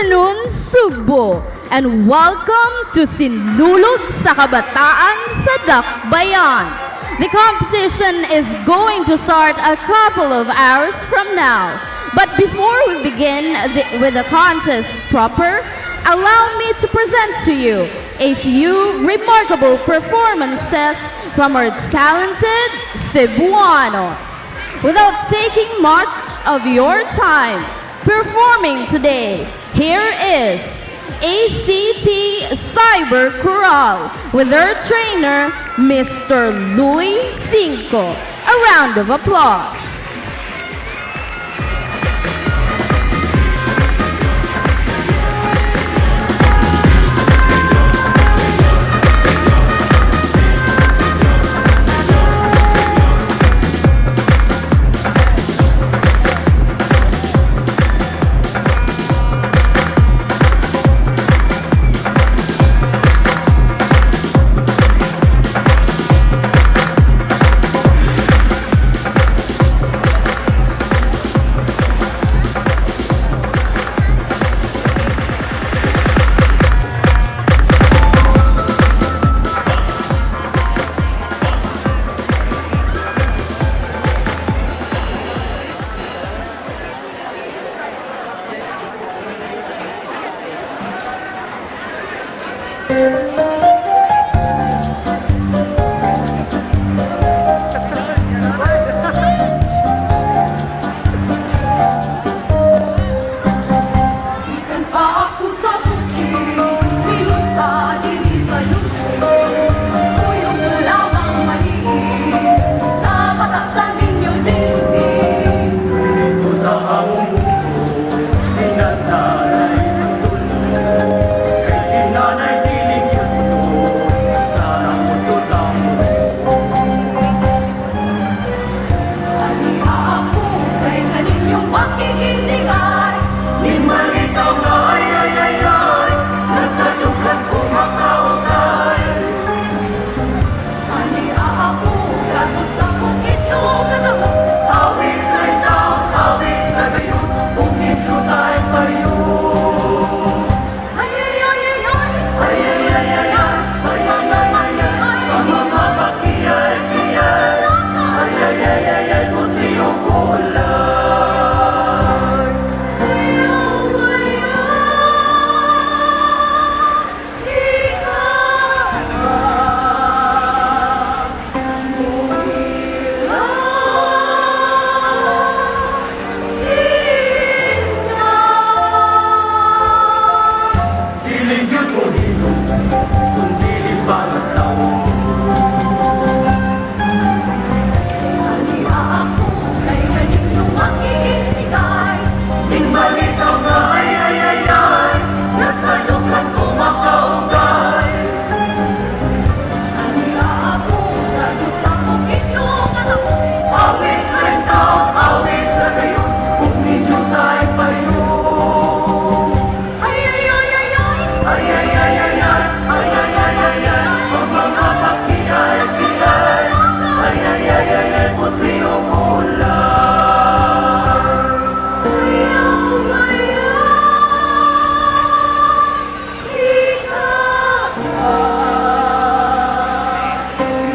Afternoon, Sugbo, and welcome to Sinulog sa Kabataan sa Dakbayan. The competition is going to start a couple of hours from now. But before we begin with the contest proper, allow me to present to you a few remarkable performances from our talented Cebuanos. Without taking much of your time, performing today, here is ACT Cyber Chorale with their trainer, Mr. Louis Cinco. A round of applause. Gikan pa ako sa bukid, Pilusa dinhi sa lungsod. Kuyog ko lamang maliit, sa batasan ninyong dingding. Dito sa among puso, sinansanay pagsulod. Kay sinanay diling yuto, sa puso mo. Aniha ako kay kaninyong makikindigay. Ni malitaw nga ay ay ay ay, nasa dughan ko makaugay. Aniha ako katong sa bukid no katahom. Awit na itaw, awit na gayon, kung medyo tayo payo. Ay ay ay ay ay, Ay ay ay ay ay, ay ay ay ay ay, ang mga bakiyay kiyay. Ay ay ay ay ay, puti yung kulay. Ayaw ayaw, ikaw muhila sinta. Dili gyud mo hilom, kung dili pangasawa. Aniha ako kay kaninyong makikintigay. Ning malitaw nga ay ay ay ay, nasa dughan ko makaugay. Aniha ako katong sa bukid no katahom. Awit na itaw, awit na gayon, kung medyo tayo payo. Ay ay ay ay ay, Ay ay ay ay ay, ay ay ay ay ay, ang mga bakiyay kiyay. Ay ay ay ay ay, puti yung kulay. Ayaw ayaw, ikaw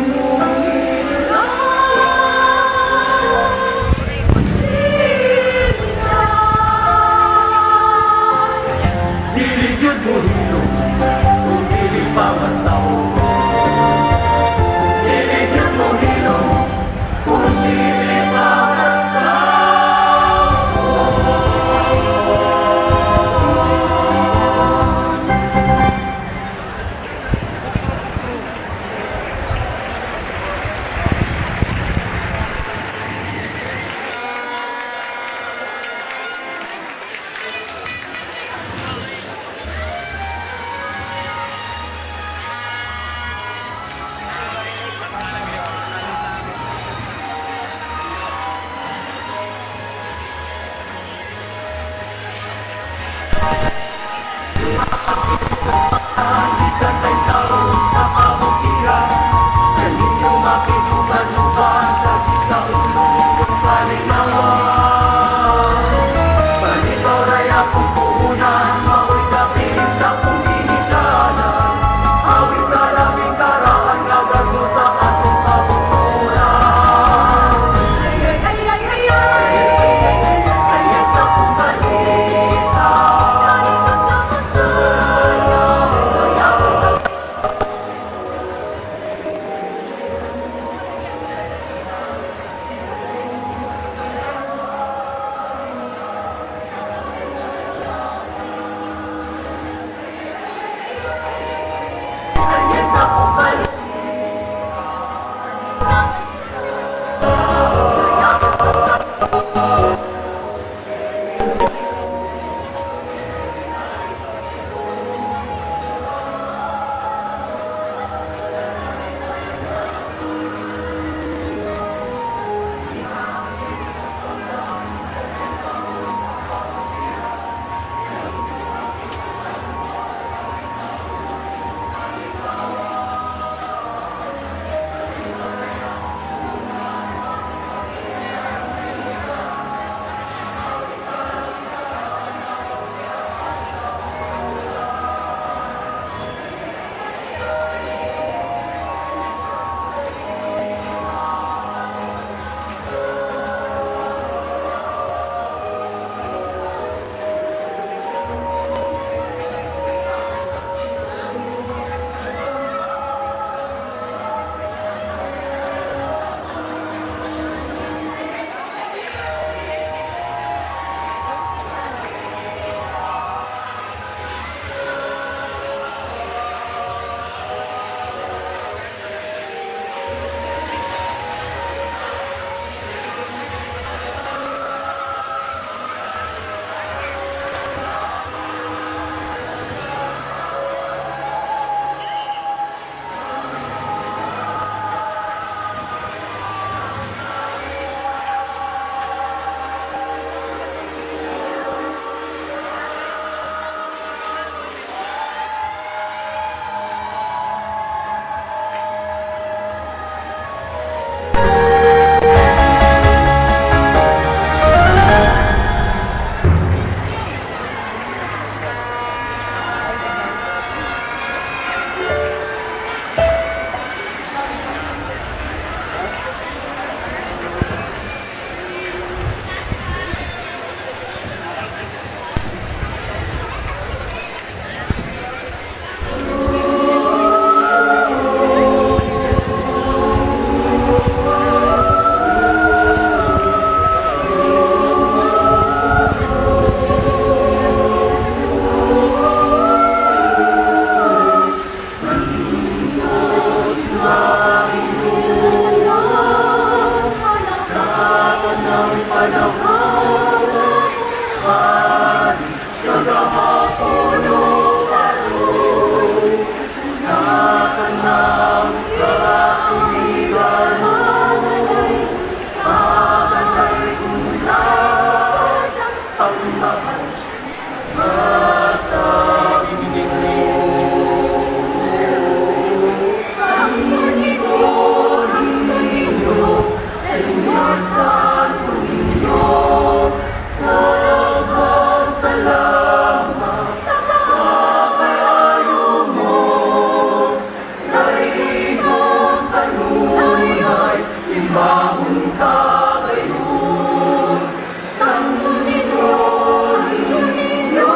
muhila sinta. Dili gyud mo hilom, kung dili pangasawa. Dili gyud mo hilom, kung dili pangasawa. Sa kabukiran, kaninyo makinuban-uban sa gisaulong inyong kalinawan. Palitaw ray akong puhunan. Kagahapon ug karon sa tanang katuigan. Pagatay ang mahal hatag mo. Santo Niño, Santo Niño, Señor Santo Niño, daghang salamat sa kaayo mo. Daygon kanunay, simbahon ka gayon. Santo Niño, Santo Niño,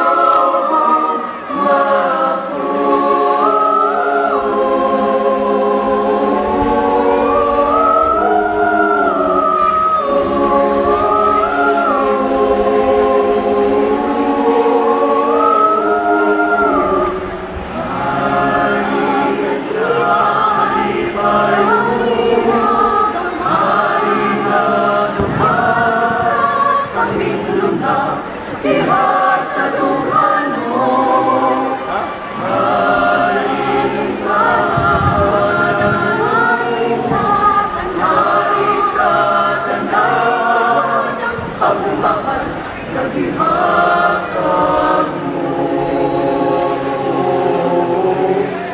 Kami diha sa dughanon. Hari sa tanan, ang mahal na gihatag mo.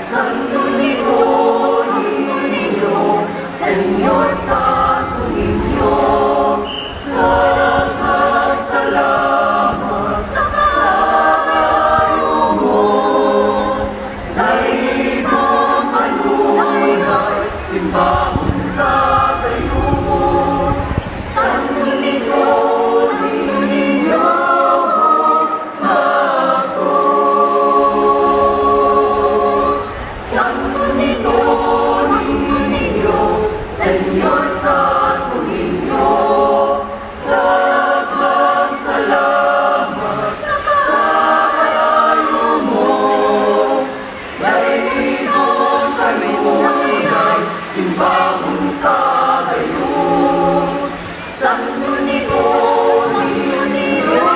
Santo Niño, Santo Niño, Señor Santo Niño, daghang salamat sa kaayo mo. Daygon kanunay, simbahon ka gayon. Santo Niño, Santo Niño, ako. Santo Niño, Santo Niño, Señor Santo Niño, daghang salamat sa kaayo mo. Daygon kanunay, simbahon ka gayon. Santo Niño, Santo Niño,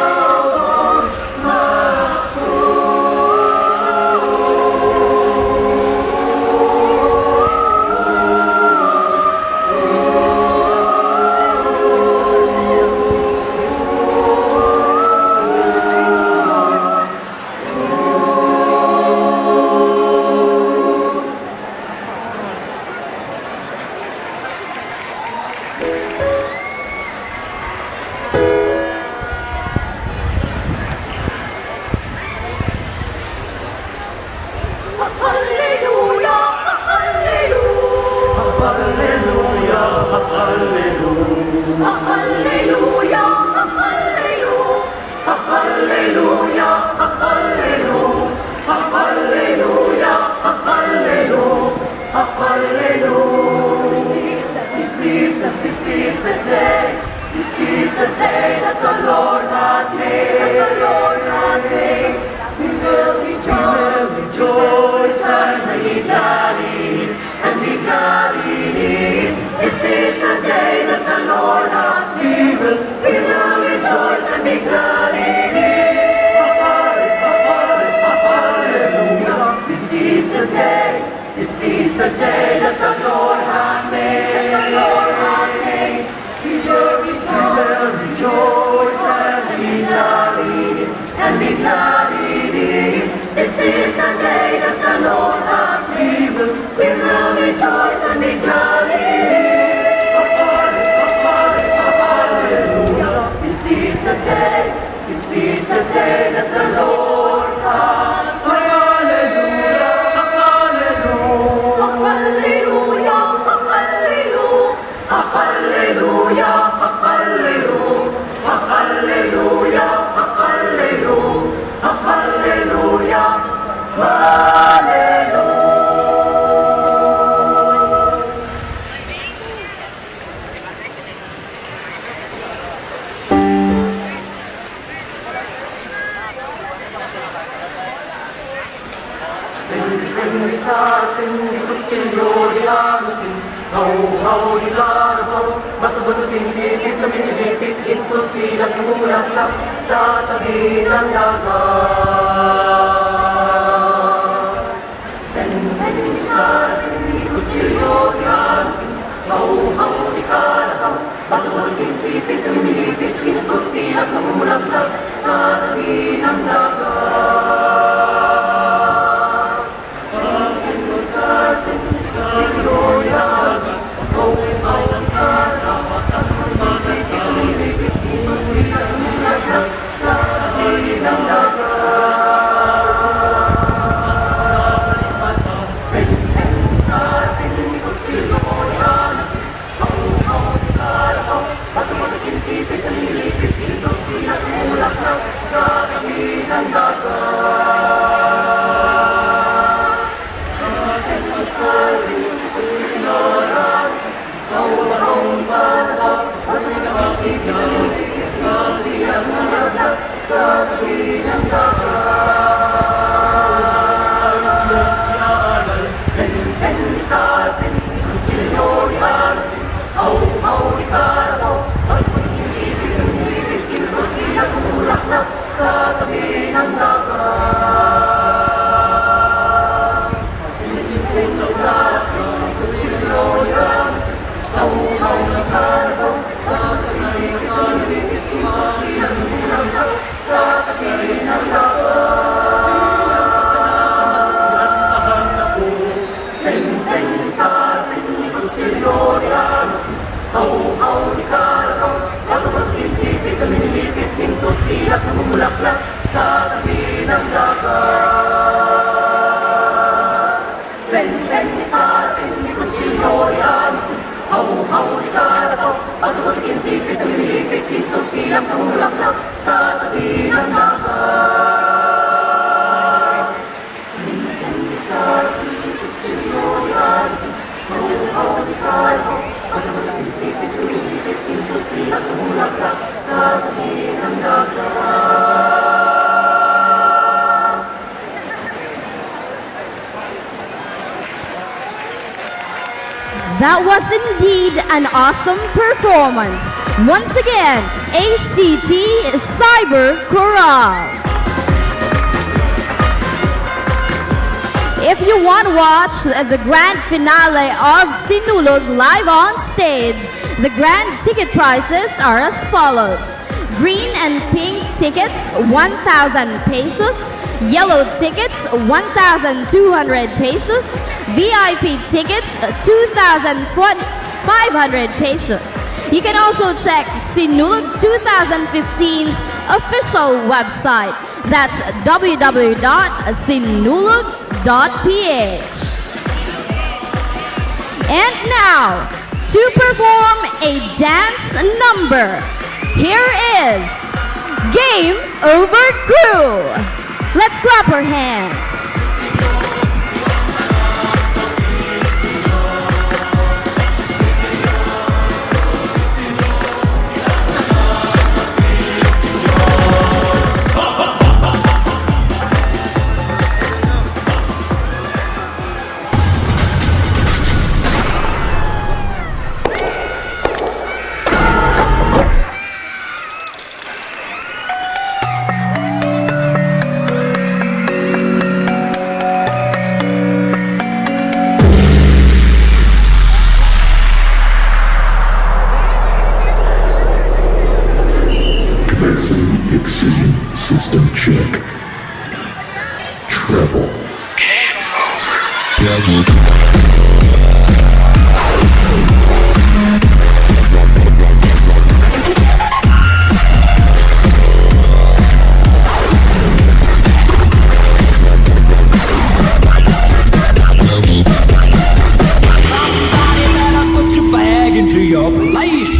ako. Hallelujah, hallelujah. Hallelujah, hallelujah. Hallelujah, hallelujah. Hallelujah, hallelujah. Hallelujah, hallelujah. Hallelujah. This is the day. This is the day that the Lord hath made. That the Lord hath made. We will rejoice, Rejoice and be glad in it, and be glad in it. This is the day that the Lord hath made. We will rejoice and be glad in it. Hallelujah. This is the day, this is the day that the Lord hath made. That the Lord hath made. We will rejoice, Rejoice and be glad in it, and be glad in it. This is the day that the Lord hath made. We will rejoice and be glad in it. Hallelujah. This is the day, this is the day that the Lord hath made. Hallelujah, hallelujah. Hallelujah, hallelujah, hallelujah, hallelujah, hallelujah, hallelujah, hallelujah. Bato-bato sipit, namimilipit, Ginto't pilak, namumulaklak sa tabi ng dagat. Bato-bato sipit, namimilipit, Ginto't pilak, namumulaklak sa tabi ng dagat. That was indeed an awesome performance. Once again, ACT Cyber Chorale. If you want to watch the grand finale of Sinulog live on stage, the grand ticket prices are as follows. Green and pink tickets, 1,000 pesos. Yellow tickets, 1,200 pesos. VIP tickets, 2,500 pesos. You can also check Sinulog 2015's official website. That's www.sinulog.ph. And now, to perform a dance number, here is Game Over Crew. Let's clap our hands. Commencing excision system check. Treble. Game over. Somebody better put your bag into your place.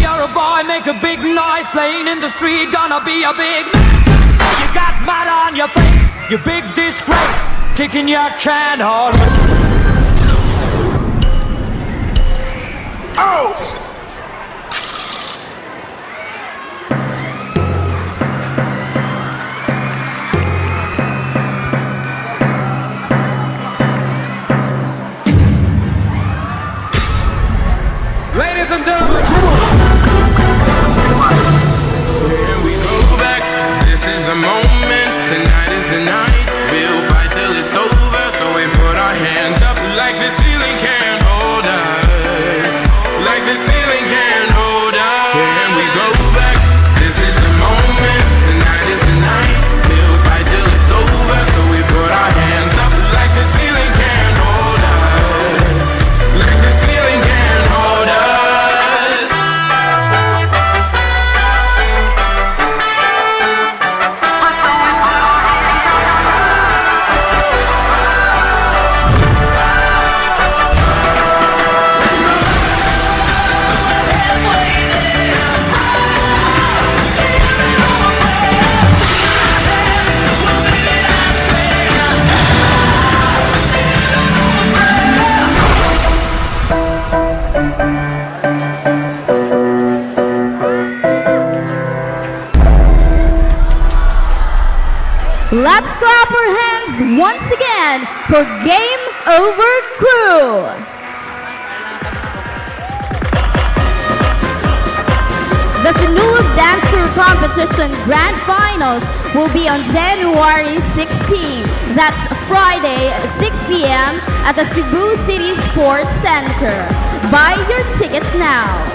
You're a boy, make a big noise playing in the street, gonna be a big man. You got mud on your face, you big disgrace, kicking your can all. Go! Ladies and gentlemen. Here we go back. This is the moment. Tonight is the night. We'll fight till it's over. So we put our hands up like the ceiling can't hold us. Like the ceiling can't hold us. Here we go back. This is the moment. Tonight is the night. We'll fight till it's over. So we put our hands up like the ceiling can't hold us. Like the ceiling can't hold us. Let's clap our hands once again for Game Over Crew. The Sinulog Dance Crew Competition Grand Finals will be on January 16. That's Friday, 6 p.m. at the Cebu City Sports Center. Buy your tickets now.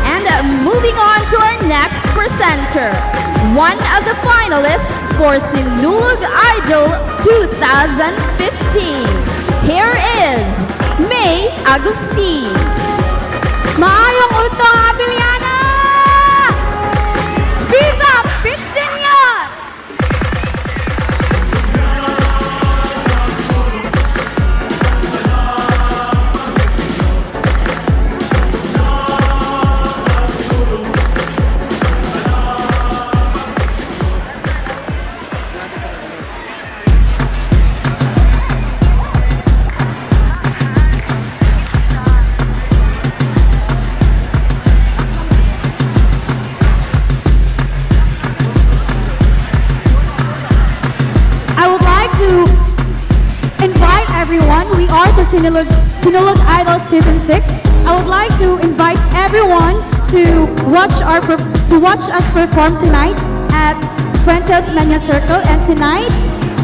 And moving on to our next presenter, one of the finalists for Sinulog Idol 2015. Here is May Agustin. Maayong udto, Abellana! Viva Pizzeria! I would like to invite everyone. We are the Sinulog Idol Season 6. I would like to invite everyone to watch us perform tonight at Fuentes Mania Circle, and tonight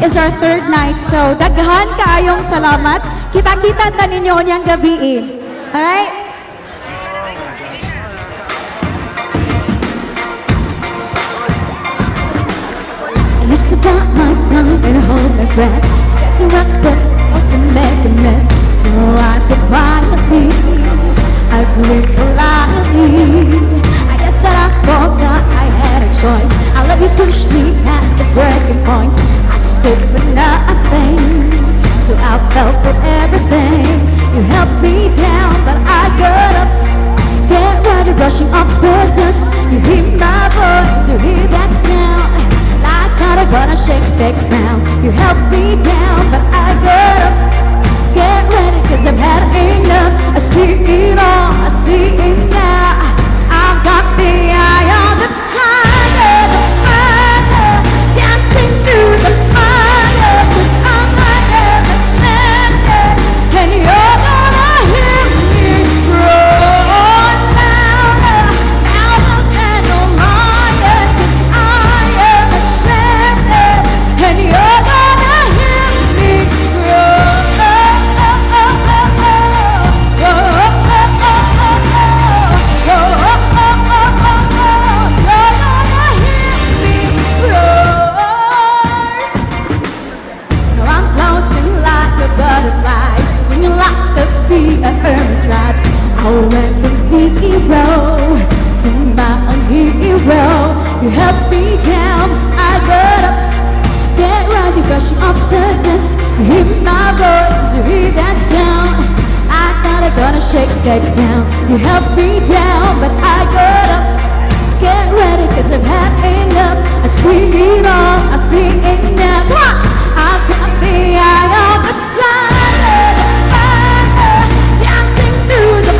is our third night. So daghan kaayong salamat. Kita-kita ta ninyo unyang gabi. Alright? I used to bite my tongue and hold my breath, scared to rock the or to make a mess. So I said quietly, I agreed politely. I guess that I forgot I had a choice. I let you push me past the breaking point. I stood for nothing, so I fell for everything. You held me down, but I got up. Get ready, brushing off the dust. You hear my voice, you hear that sound. Like thunder gonna shake the ground. You held me down, but I got up. Get ready, 'cause I've had enough. I see it all, I see it now. I've got the eye of the tiger, the fire, dancing through the fire. 'Cause I'm like the champion, and you're gonna hear me roar louder, louder than a lion. 'Cause I am the champion, and you're gonna hear me roar. You're gonna hear me roar. Now I'm floating like a butterfly, swinging like a bee and earn my stripes. I went from zero to my own hero. You held me down, I got up. Get ready, brushing off the dust. You hear my voice, you hear that sound. I thought I'm gonna shake that ground. You held me down, but I got up. Get ready, 'cause I've had enough. I see it all, I see it now. Come on! I've got the eye of the tiger, the fire, dancing through the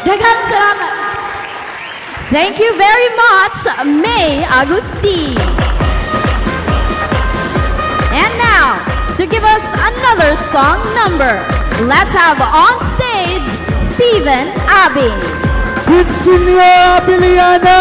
Daghang salamat. Thank you very much, May Agustin. And now, to give us another song number, let's have on stage Stephen Abbey. Quinceañera Abiliana!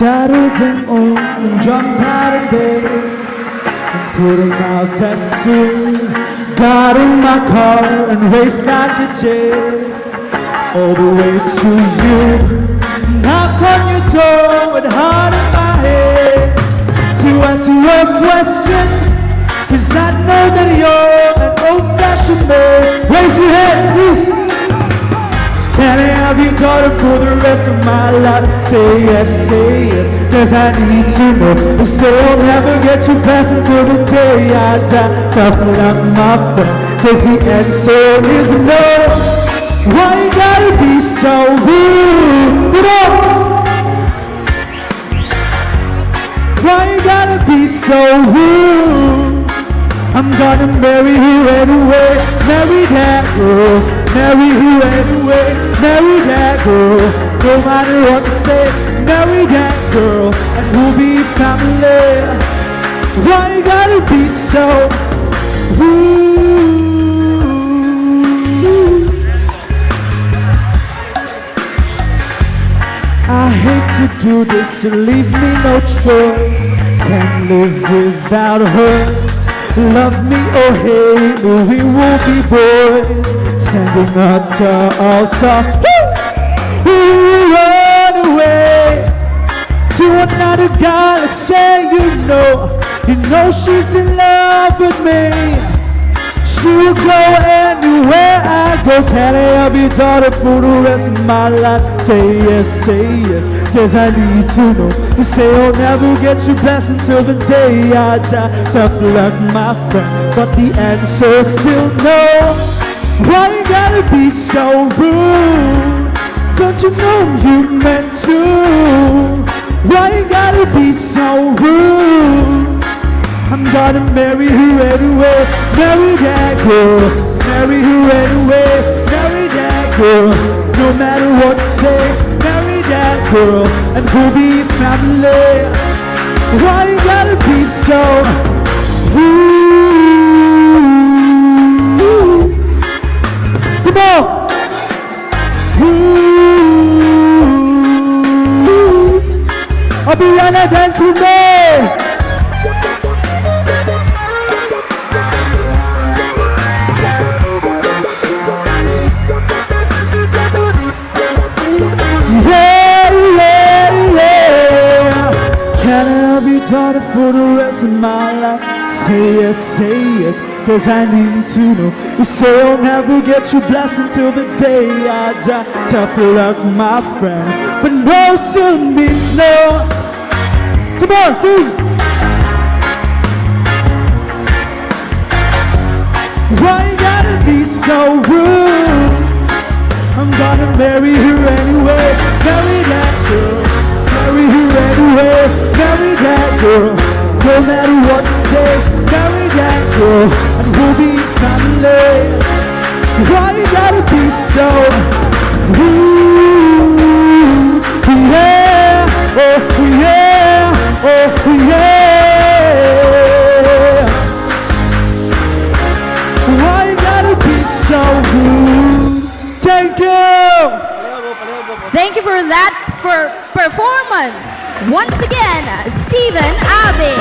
Saturday morning, jumped out of bed and put on my best suit. Got in my car and raced like a jet all the way to you. Knock on your door with heart in my head to ask you a question. 'Cause I know that you're an old-fashioned man. Raise your hands, please. Can I have your daughter for the rest of my life? Say yes, 'cause I need to know. You say I'll never get you past until the day I die. Tough luck, my friend, 'cause the answer is no. Why you gotta be so rude? Come on! Why you gotta be so rude? I'm gonna marry her anyway, marry that girl, marry her anyway, marry that girl. No matter what they say, marry that girl, and we'll be family. Why you gotta be so rude? I hate to do this, you leave me no choice. Can't live without her. Love me or hate me, we will be boys. Standing at the altar. Woo! We will run away to another galaxy. You know she's in love with me. She will go anywhere I go. Can I have your daughter for the rest of my life? Say yes, 'cause I need to know. You say I'll never get your blessing till the day I die. Tough luck, my friend, but the answer's still no. Why you gotta be so rude? Don't you know I'm human too? Why you gotta be so rude? I'm gonna marry her anyway, marry that girl, marry her anyway, marry that girl. No matter what you say, marry that girl, and we'll be family. Why you gotta be so rude? Come on! Rude. Abiana, dance with me! Yeah. Can I have your daughter for the rest of my life? Say yes, 'cause I need to know. You say I'll never get your blessing till the day I die. Tough luck, my friend, but no still means no. Come on, team! Why you gotta be so rude? I'm gonna marry her anyway, marry that girl, marry her anyway, marry that girl. No matter what you say, marry that girl, and we'll be family. Why you gotta be so rude? Yeah, oh yeah. Why you gotta be so rude? Thank you! Thank you for that for performance. Once again, Stephen Abe.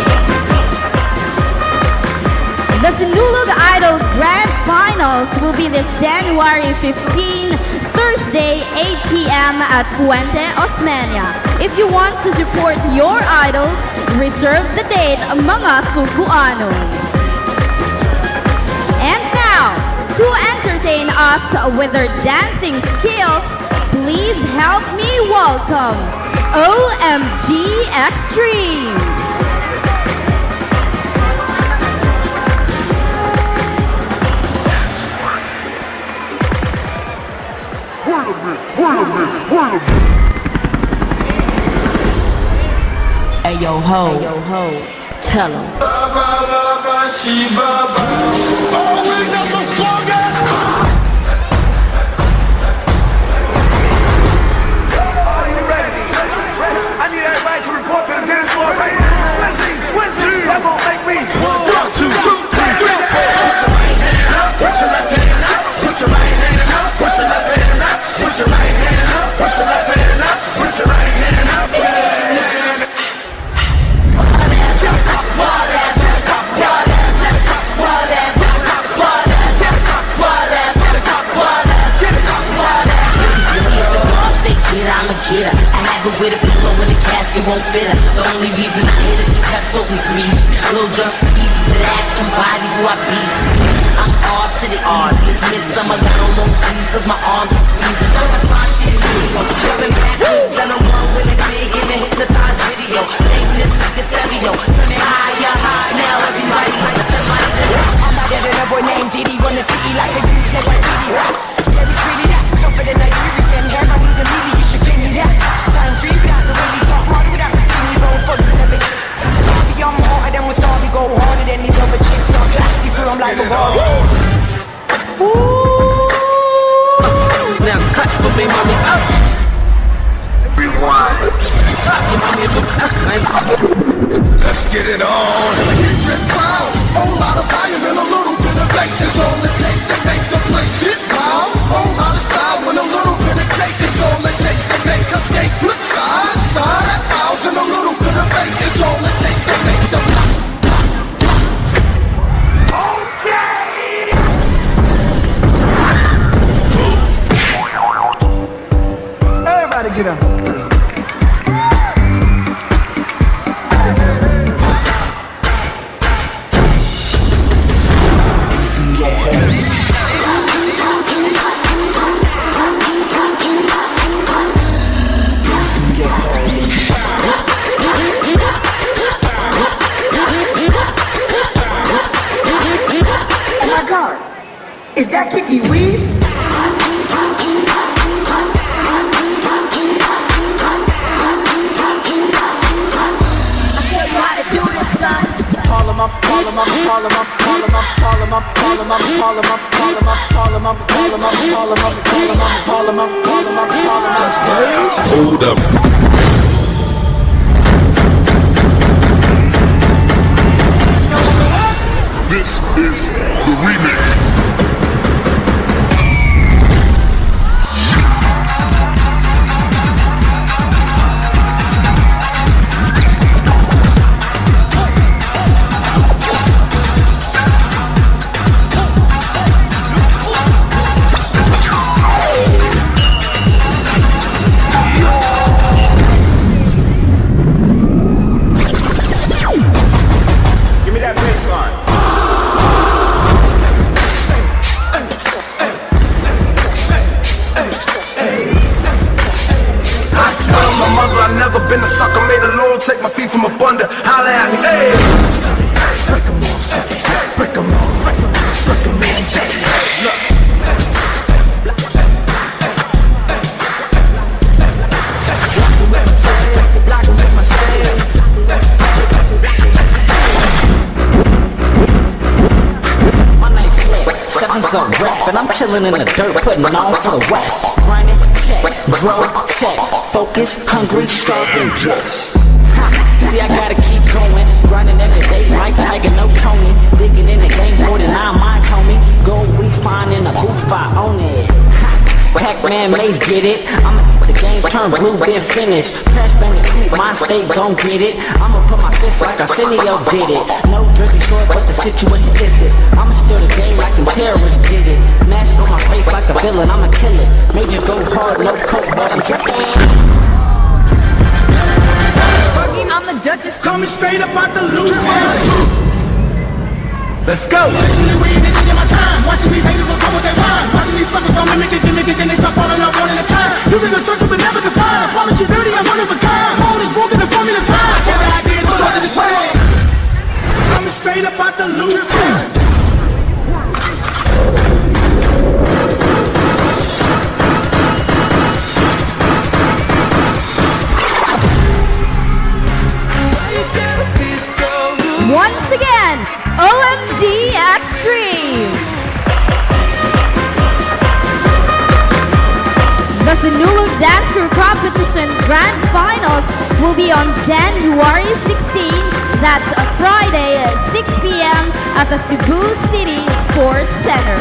The Sinulog Idol Grand Finals will be this January 15, Thursday, 8 p.m. at Fuente Osmeña. If you want to support your idols, reserve the date, mga Sugbuanon. And now, to entertain us with their dancing skills, please help me welcome OMG Extreme. a minute, wait a minute, wait a minute. Hey yo ho, tell 'em. Oh, we got the strongest! Are you ready? I need everybody to report to the dance floor right now. Swizzy, Swizzy, that gon' make me. 1, 2, 3, 4. Put your right hand up, put your left hand up, put your right hand up, put your left hand up, put your right hand up, put your left hand up, put your right hand up. Say kid, I'm a kidder. I have her with a pillow in the casket won't fit her. The only reason I hit her, she kept talking to me. Lil Just easy to ask somebody who I be. I'm R to the R. Since midsummer, got on long sleeves 'cause my arms are freezing. I'm the fly shit in video. Jumping backwards, and I'm one with a big in the hypnotized video. Make this nigga stereo. Turn it higher, high. Now everybody like somebody just. I'm out there, a boy named GD, run the city like a youth, like white GD. Very sweetie, that tougher than Nigerian hair. I need the media, you should give me that. Times three without the really talk harder without the skinny roll fucks and everything. Bobby, I'm hotter than wasabi, go harder than these other chicks. I'm classy, so I'm like a Barbie. Now cut for me, mommy, up. Rewind. Let's get it on. Whole lot of volume and a little bit of bass is all it takes to make the place hit loud. Whole lot of style and a little bit of cake is all it takes to make us skate. Flip side, side, house and a little bit of bass is all it takes to make the Everybody get up. Oh my God, is that Kiki Weeze? I show you how to do this, son. Call 'em up, call 'em up, call 'em up, call 'em up, call 'em up, call 'em up, call 'em up, call 'em up, call 'em up, call 'em up, call 'em up, call 'em up, call 'em up, call 'em up, call 'em up. Hold up. This is the remix. Give me that bass line. I swear on my mother, I never been a sucker. Made the Lord take my feet from up under. Holla at me, hey. Break 'em off, break 'em off, break 'em off. Look. My name Flip, seven's a rep, and I'm chillin' in the dirt, putting on for the West. Grinding, check, grow, check, focus, hungry, starving, yes. Ha, see, I gotta keep going, grinding every day like Tiger, no Tony. Digging in the game, 49 mines, homie. Gold we find in a booth, I own it. Ha, Pac-Man Maze, get it? I'ma the game turn blue, then finish. Crash Bandicoot, my state gon' get it. I'ma put my fist like Arsenio did it. No Jersey Shore, but the situation is this. I'ma steal the game like them terrorists did it. Mask on my face like a villain, I'ma kill it. Major go hard, no coke, but I'm just. I'm the Duchess. Coming straight up out the loop. Let's go. We ain't taking my time. Watching these haters on top of their minds. Watching these suckers don't mimic it, gimmick it, then they start falling off one at a time. You can go search but never can find. I promise you dirty, I'm one of a kind. Mold is broken, the formula's fine. I got the idea, the start of the plan. Coming straight up out the loop. Sinulog Dance Crew Competition Grand Finals will be on January 16. That's a Friday at 6 p.m. at the Cebu City Sports Center.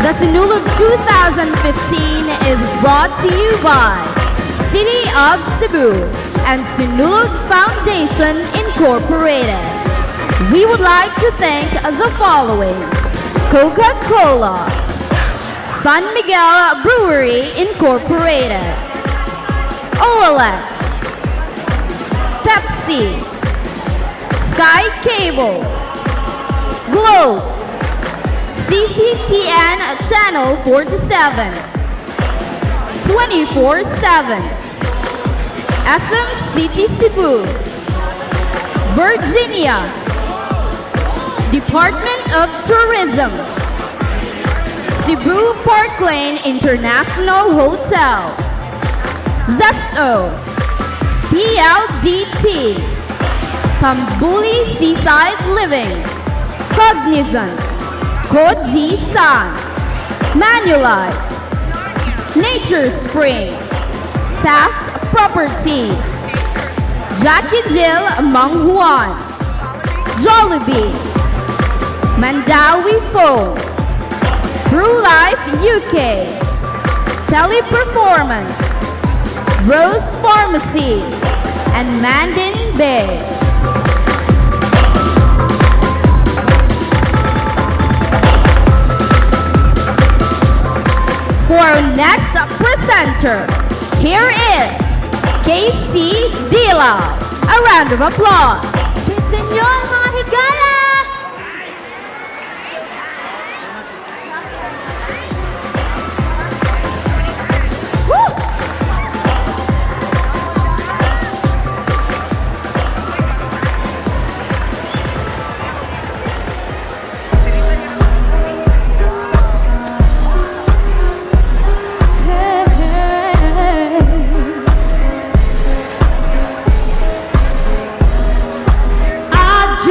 The Sinulog 2015 is brought to you by City of Cebu and Sinulog Foundation Incorporated. We would like to thank the following: Coca-Cola, San Miguel Brewery Incorporated, OLX, Pepsi, Sky Cable, Globe, CCTN Channel 47, 24/7, SM City Cebu, Virginia, Department of Tourism, Cebu Parklane International Hotel, Zesto, PLDT, Tambuli Seaside Living, Cognizant, Koji San, Manulife, Nature Spring, Taft Properties, Jackie Jill Manghuan, Jollibee, Mandawi Phone, True Life UK, Teleperformance, Rose Pharmacy, and Mandin Bay. For our next presenter, here is KC Dila. A round of applause. Senyor, mga higala! Woo! I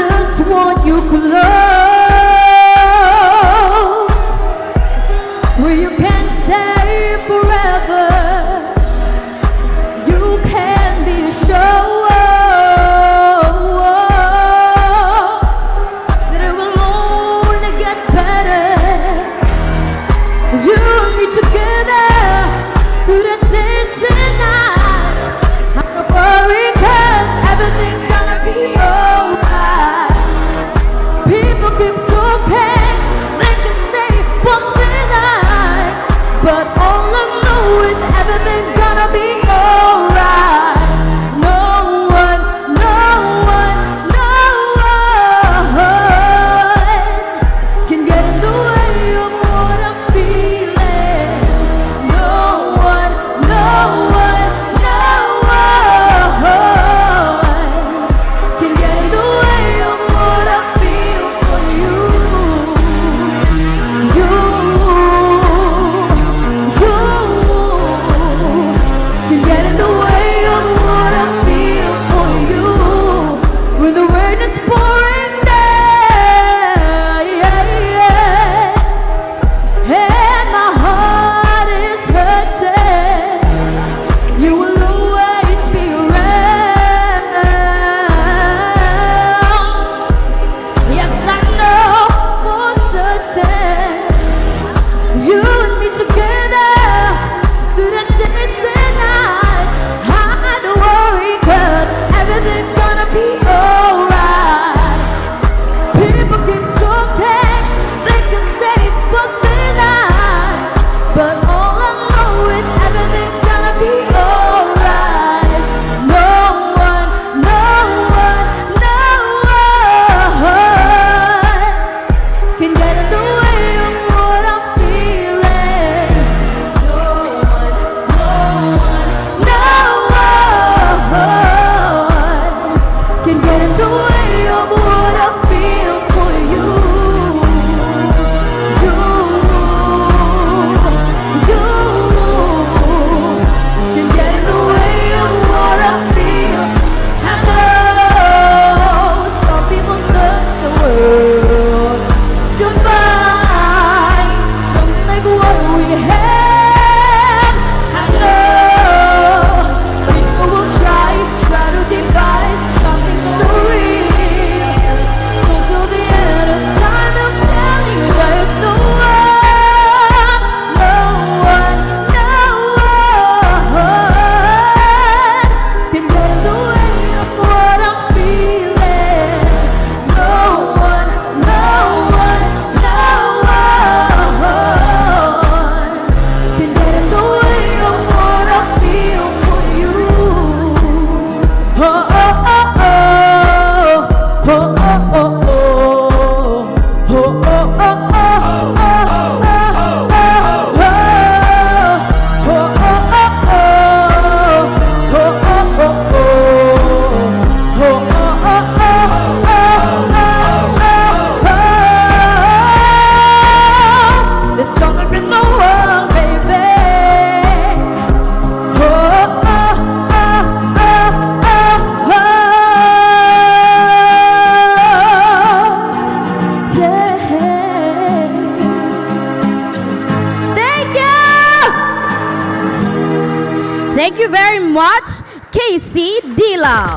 Thank you very much, KC Dilao.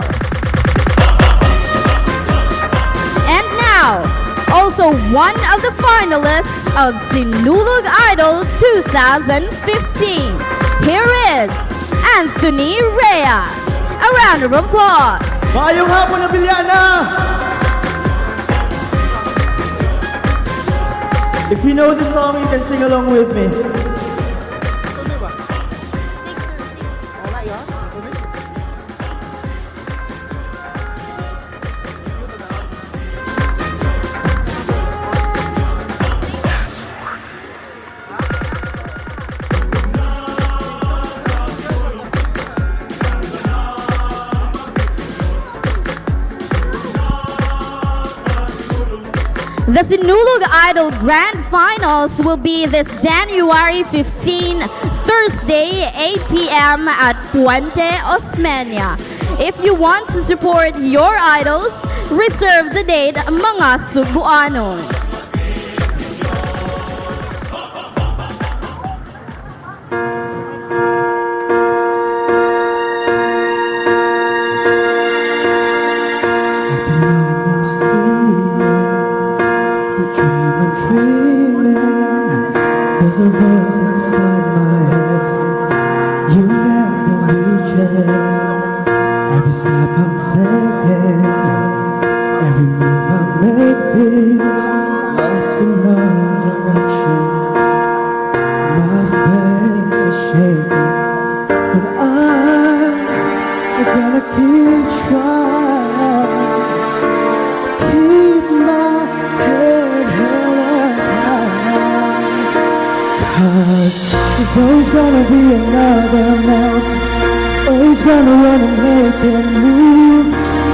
And now, also one of the finalists of Sinulog Idol 2015. Here is Anthony Reyes. A round of applause. Maayong hapon, Abellana! If you know the song, you can sing along with me. The Sinulog Idol Grand Finals will be this January 15, Thursday, 8 p.m. at Fuente Osmeña. If you want to support your idols, reserve the date, mga Sugbuanon. I can almost see the dream I'm dreaming. There's a voice inside my head saying you never reach it. Every step I'm taking, every move I make feels lost with no direction. My faith is shaking, but I'm gonna keep trying. Keep my head held up high. 'Cause there's always gonna be another mountain. Always gonna wanna make it move.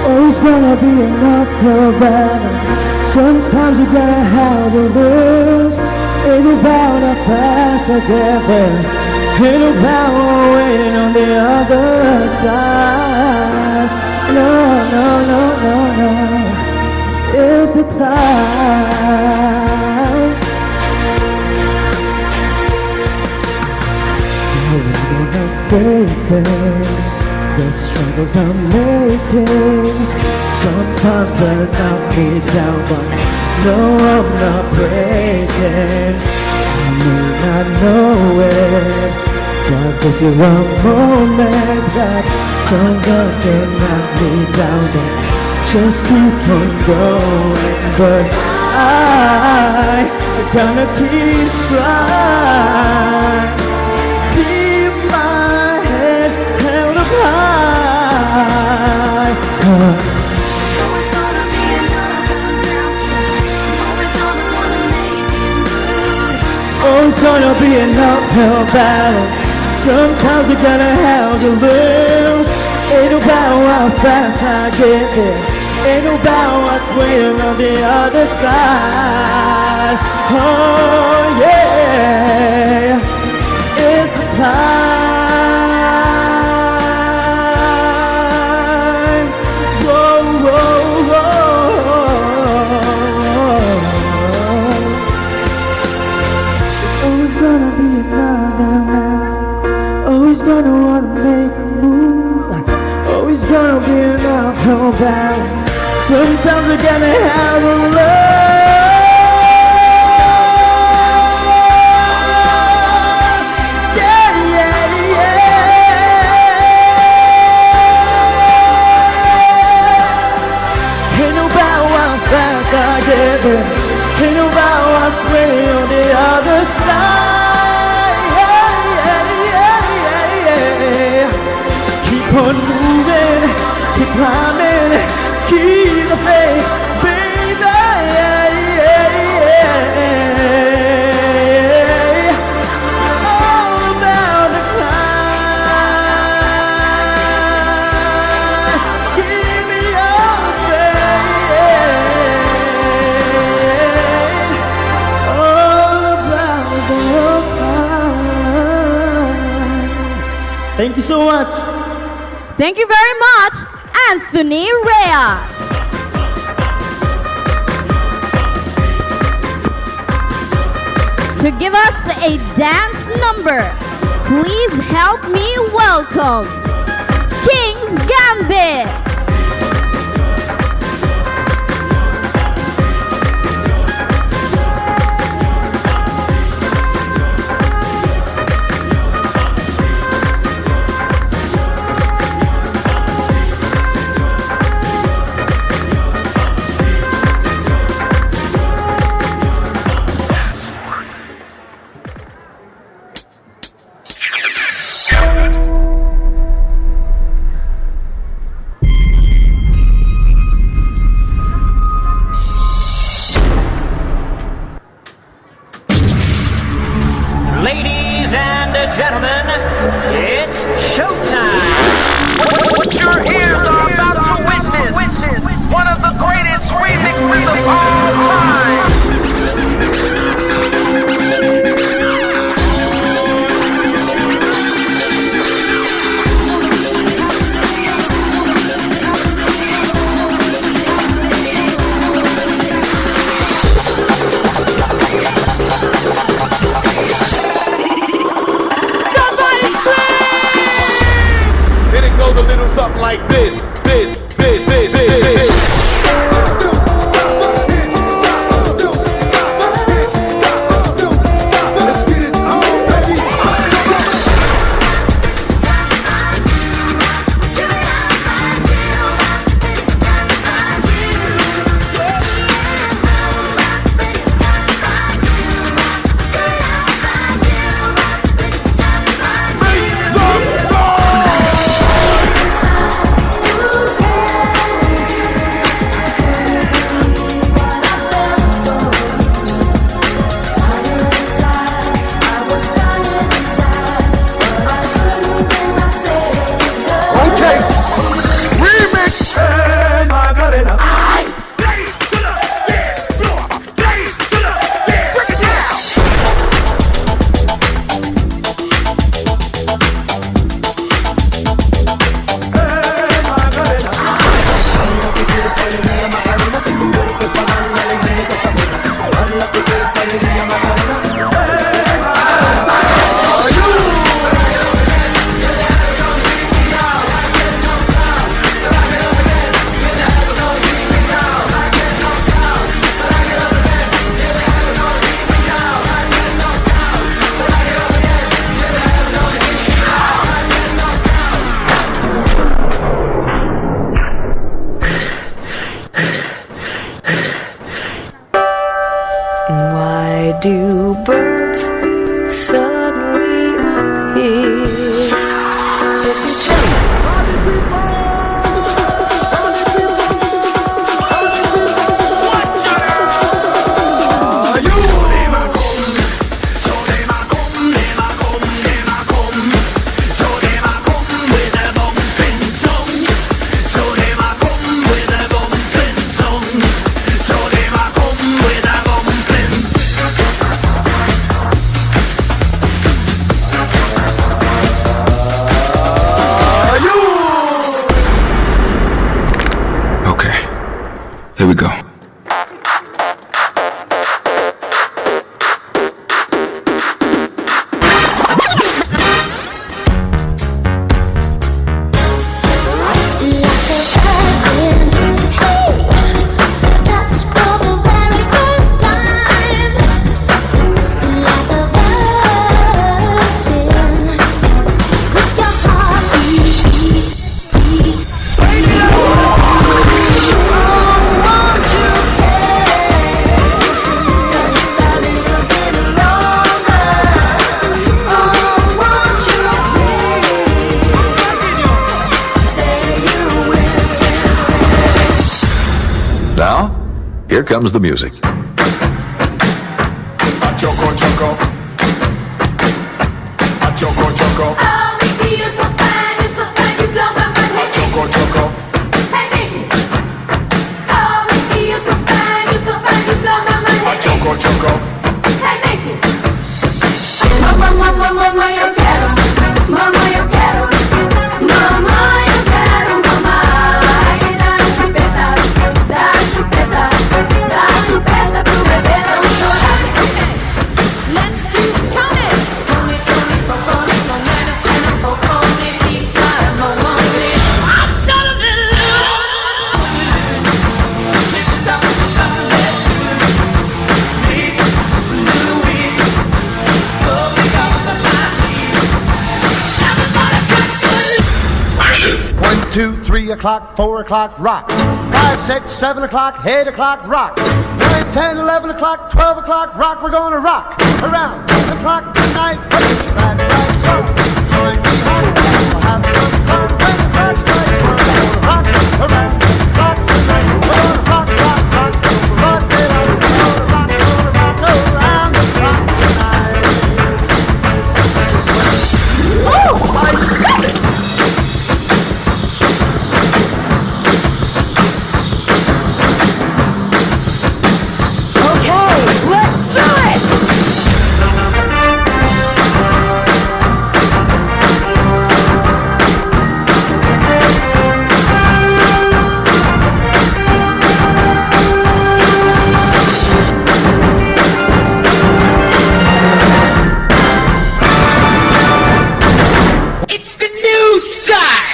Always gonna be an uphill battle. Sometimes you gotta have to lose. Ain't about how fast I get there. Ain't about waiting on the other side. No, no, no, no, no. It's a climb. The waters I'm facing, the struggles I'm making, sometimes they knock me down, but no, I'm not breaking. I may not know it, but this is a moment that sometimes they knock me down, but just keep on going. But I gonna keep trying. Keep my head held up high. There's always gonna be another mountain. I'm always gonna wanna make it move. Always gonna be an uphill battle. Sometimes you're gonna have to lose. Ain't about how fast I get there. Ain't about what's waiting on the other side. Oh yeah, it's a climb. Whoa, whoa, whoa. Always gonna be another mountain. Always gonna wanna make a move. Always gonna be an uphill battle. Sometimes we're gonna have a love. Yeah. Ain't about how fast I get there. Ain't about what's waiting on the other side. Yeah. Keep on moving, keep climbing, keep the faith, baby. Yeah. All about the climb. Give me your faith. All about the climb. Thank you so much. Thank you very much, Anthony Reyes. To give us a dance number, Please help me welcome King's Gambit! Ladies and gentlemen, it's showtime. What your ears are about to witness one of the greatest remixes of all time. And it goes a little something like this, this, this, this, this, this. Let's get it on, baby. Okay. Remix. Hey, Macarena. Ladies to the dance floor. Ladies to the dance. Break it down. Hey, Macarena. Why do birds suddenly appear if you check? Okay. Here we go. Now, here comes the music. Choco, choco. A choco, choco. Oh, Mickey, you're so fine, you're so fine, you blow my mind. Hey, Choco, choco. hey, baby. Oh, Mickey, you're so fine, you blow my mind. A choco, choco. Hey, baby. Mamá, mamá, mamá, yo quiero. Mamá, yo quiero. Mamá, yo quiero, mamá. Ai, dá chupeta, dá chupeta, dá chupeta pro bebê não chorar. Okay, let's do Tony. Tony, Tony, Tony, Tony. 3 o'clock, 4 o'clock, rock. 5, 6, 7 o'clock, 8 o'clock, rock. 9, 10, 11 o'clock, 12 o'clock, rock. We're gonna rock around the clock tonight. Put your glad rags on. Join me home. We'll have some fun when the clock strikes 1. We're gonna rock around the clock tonight. We're gonna rock, rock, rock till the broad daylight. We're gonna rock around the clock tonight. Oh my goodness! Okay, let's do it! It's the new style!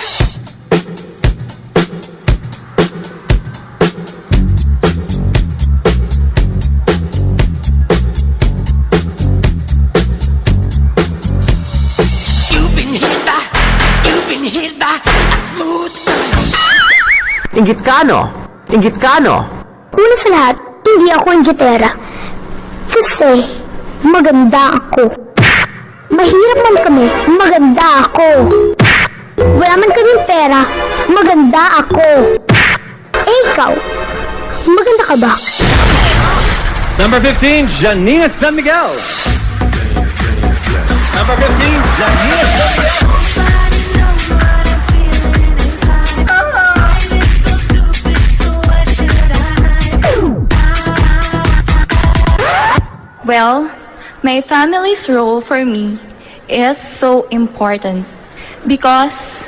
You've been hit by a smooth Inggit ka, no? Inggit ka, no? Una sa lahat, hindi ako inggitera. Kasi, maganda ako. Mahirap man kami, maganda ako. Wala man kaming pera, maganda ako. Eh ikaw, maganda ka ba? Number 15, Janina San Miguel. Number 15, Janina San Miguel. Well, my family's role for me is so important because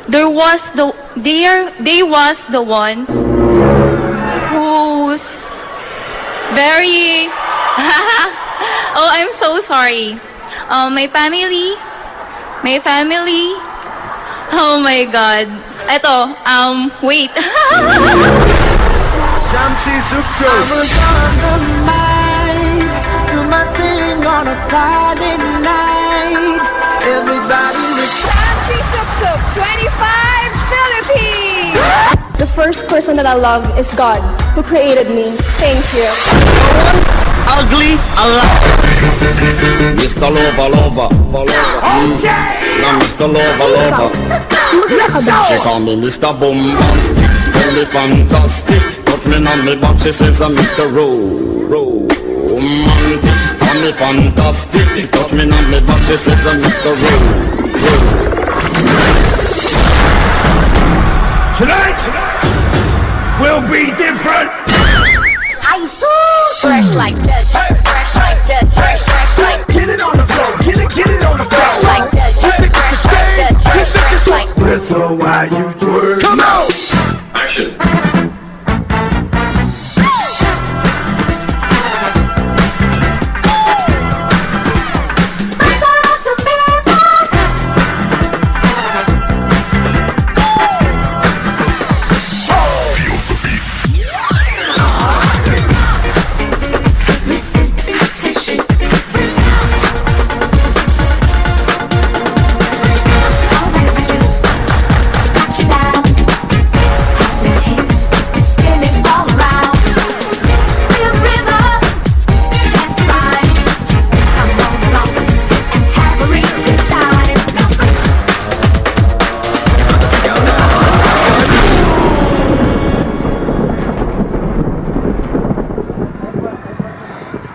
there was the they are they was the one who's very, oh, I'm so sorry. My family, oh my God, ito, wait. Shamsi Supso. I was on the mic, do my thing on a Friday night. Everybody was Fancy Supsup 25 Philippines! The first person that I love is God, who created me. Thank you. Ugly alive. Mr. Lover, Lover, Lover. Now Mr. Lover, Lover. Maganda ka ba? She call me Mr. Bombastic, tell me fantastic. Touch me on me back, she says I'm Mr. Ro, Romantic. Call me fantastic. Touch me on me back, she says I'm Mr. Ro, Ro. Tonight will be different. Ay, sus! Fresh like that, fresh like that, fresh, fresh like. Get it on the floor, get it on the floor. Fresh like that, fresh like that, fresh, fresh like. Whistle while you twerk. Come on! Action.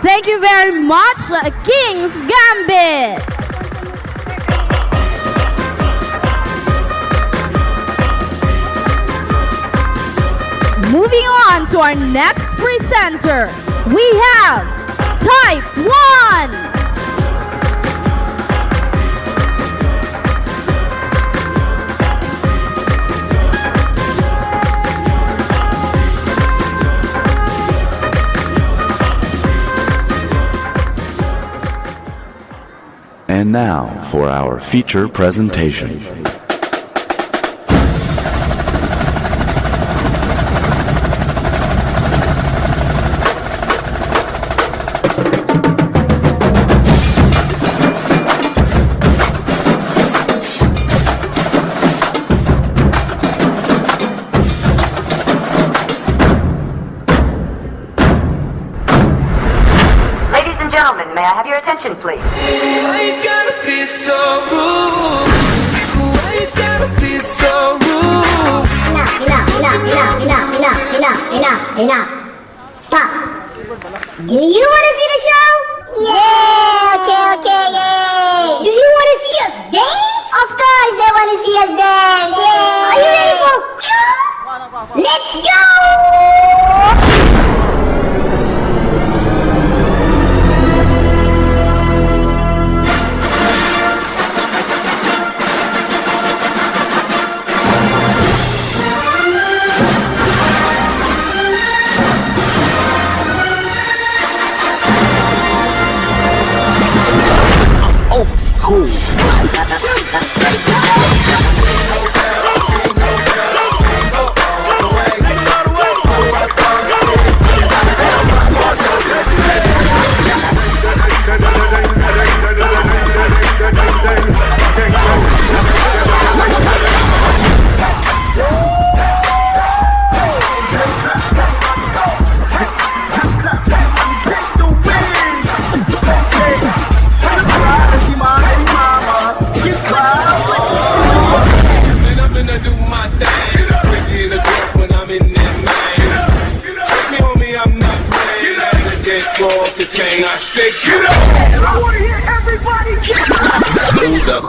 Thank you very much, King's Gambit! Moving on to our next presenter, we have Type 1! And now for our feature presentation. Gentlemen, may I have your attention, please? Why you gotta be so rude? Why you gotta be so rude? Enough, enough, enough, enough, enough, enough, enough, enough, enough. Stop. Do you want to see the show? Yeah, okay, yay. Do you want to see us dance? Of course they want to see us dance, yeah. Are you ready for a crew? Let's go! Old school. Man, I'm finna do my thing. Crazy in the grip when I'm in that man. Take me, homie, I'm not playing. The dance floor off the chain. I said, get up. I wanna hear everybody get Hold up.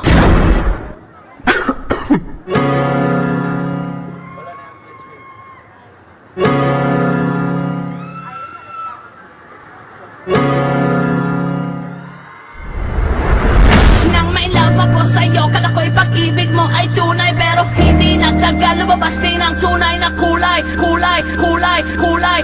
Nang may love ako sa'yo, kala ko'y pag-ibig mo ay tunay. Pero hindi nagtagal, lumabas din ang tunay na kulay. Kulay, kulay, kulay.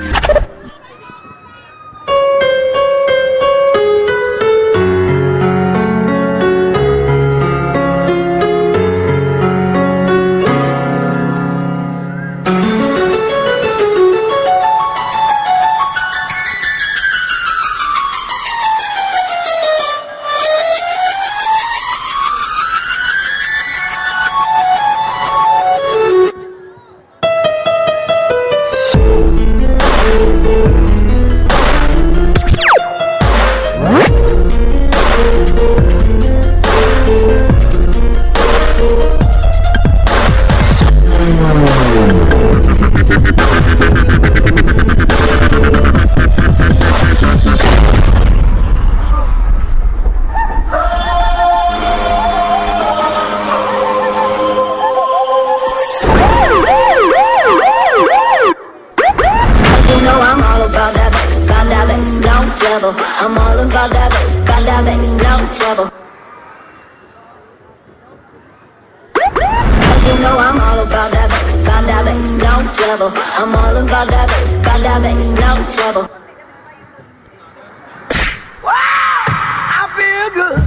You know I'm all about that bass, no trouble. I'm all about that bass, no trouble. You know I'm all about that bass, no trouble. I'm all about that bass, no trouble. Wow! I feel good.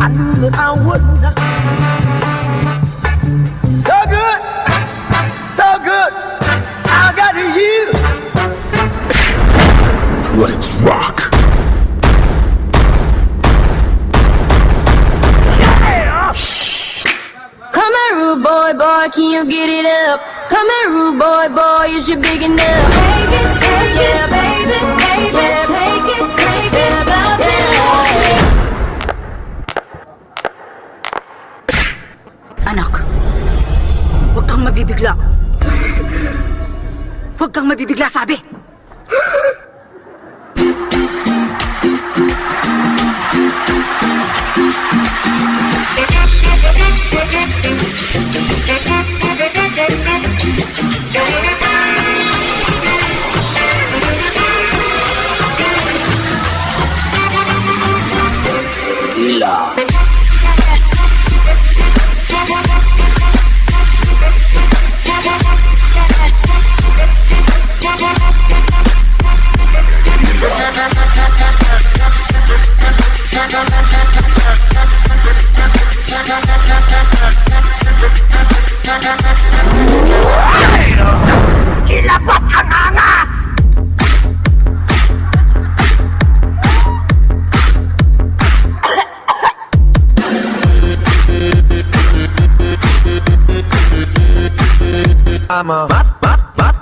I knew that I would not. So good, so good. I got you. Let's rock. Come here, rude boy, boy, can you get it up? Come here, rude boy, boy, is you big enough? Take it, baby, baby, take it, love it. Anak, huwag kang mabibigla. Huwag kang mabibigla, sabi! Gila. Ilabas ang angas! I'm a bop, bop, bop.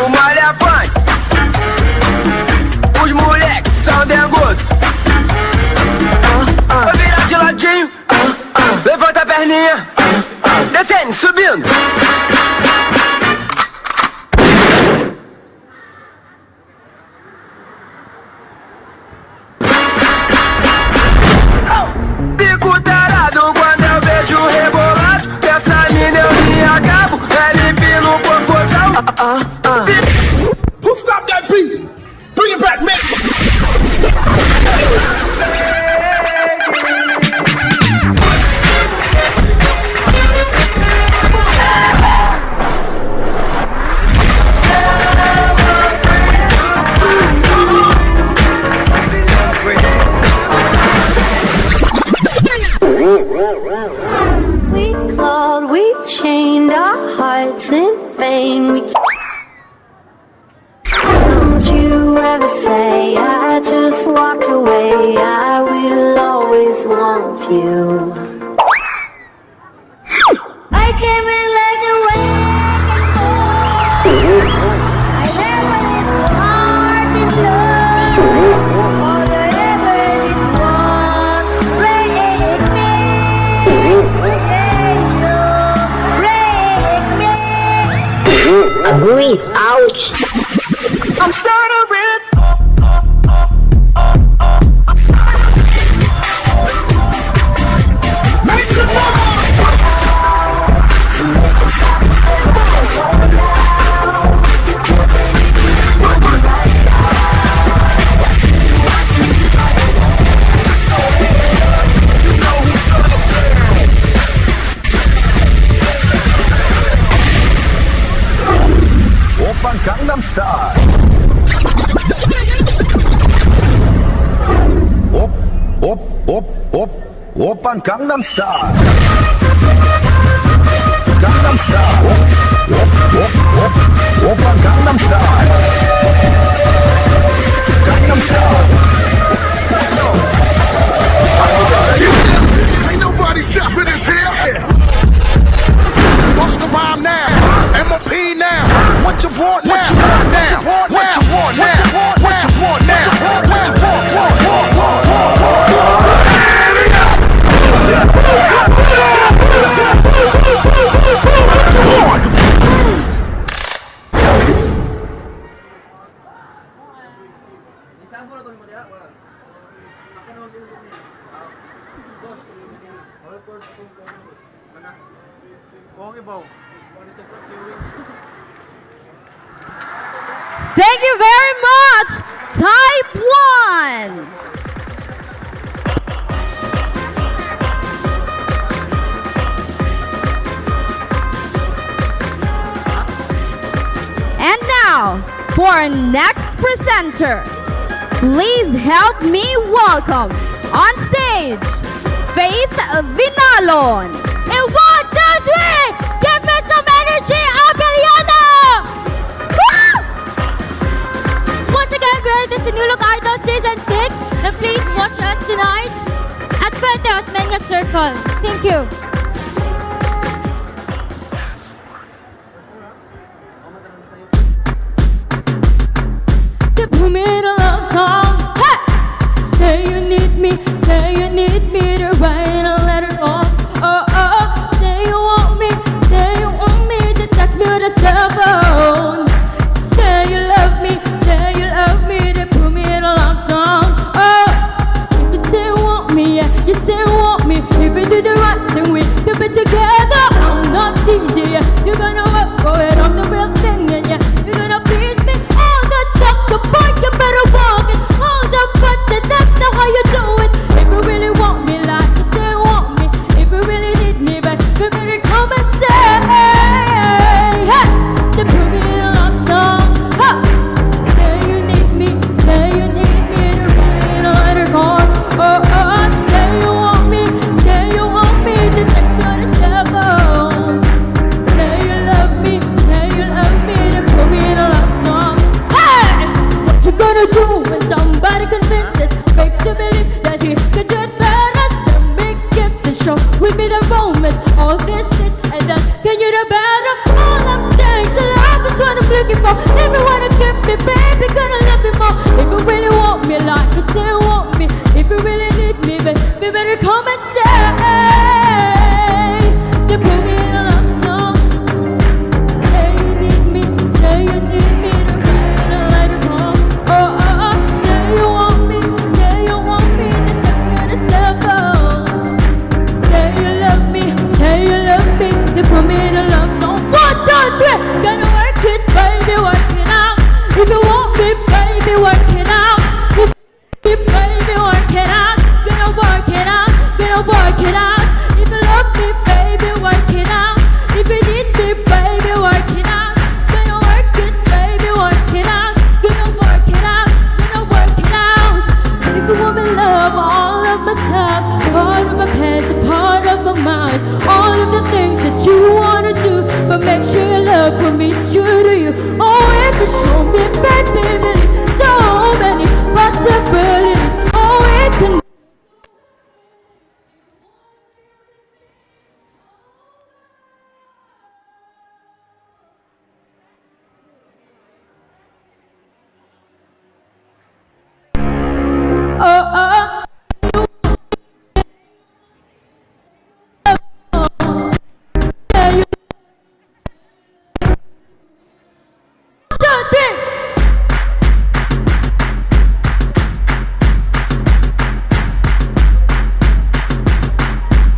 O molha funk. Os moleques são dengosos. Vou virar de ladinho. Levanta a perninha. Descendo, subindo. Fico tarado quando eu vejo rebolado. Dessa mina eu me acabo. LP no popozão. Who stopped that beat? Bring it back, man. We clawed, we chained our hearts in vain. We don't you ever say I just walked away. I will always want you. I came in like a wrecking ball. I never did hard in love. All I ever did was break me. Yeah, you break me. Agoy! Ouch! I'm stuttering. Oppan Gangnam Style. Op, op, op, op, Oppan Gangnam Style. Gangnam Style. Op, op, op, op, Oppan Gangnam Style. Gangnam Style. Ain't nobody stopping us here. Bust the rhyme now. MOP now. What you want now? What you want now? What you want now? What you want? Want. What you want? Thank you very much, Type 1! And now, for our next presenter, please help me welcome on stage, Faith Vinalon. In 1, 2, 3, give me some energy, Abellana! Woo! Once again, we're the Sinulog Idol Season 6, and please watch us tonight at Fuente Osmeña Circle. Thank you. To put me in a love song. Hey! Say you need me, say you need me to write a letter on. Oh, oh, say you want me, say you want me to text me with a cell phone. Say you love me, say you love me to put me in a love song. Oh, if you say you want me, yeah, you say you want me. If we do the right thing, we do it together. I'm not easy, yeah. You're gonna work for it. I'm the real thing, and yeah, you're gonna please me. All the talk, the boy, you better walk it. All the but that's not how you do it. If you really want me, like Wanna keep me, baby, gonna love me more. If you really want me, like you say you want me. If you really need me, baby, better come and say. You put me in a love song. Say you need me, say you need me to right or right or wrong. Oh, oh, oh, say you want me, say you want me to text me on the cell phone. Say you love me, say you love me, you put me in a love song. One, two, three, gonna work it, baby, work it out. If you want me, baby, work it out. If you baby, work it out. Gonna work it out, gonna work it out. If you love me, baby, work it out. If you need me, baby, work it out. Gonna work it, baby, work it out. Gonna work it out, gonna work it out. If you want me love, all of my time, part of my plans, a part of my mind, all of the things that you wanna do, but make sure your love for me is true to you. Oh, if you show me, baby, believe so many possibilities. Oh, it can. Oh, oh, oh. You. Two, three.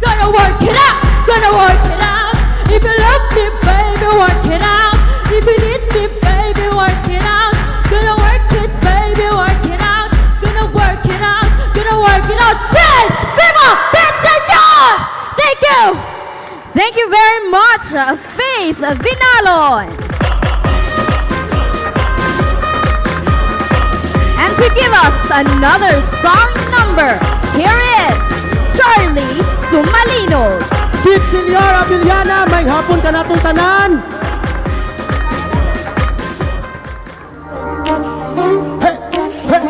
Gonna work it out, gonna work it out. If you love me, baby, work it out. If you need me, baby, work it out. Gonna work it, baby, work it out. Gonna work it out, gonna work it out. Say, Viva Senor! Thank you! Thank you very much, Faith Vinalon. And to give us another song number, here is Charlie Sumalino. Pete Senora Villana, may hapon ka natong tanan. Hey, hey.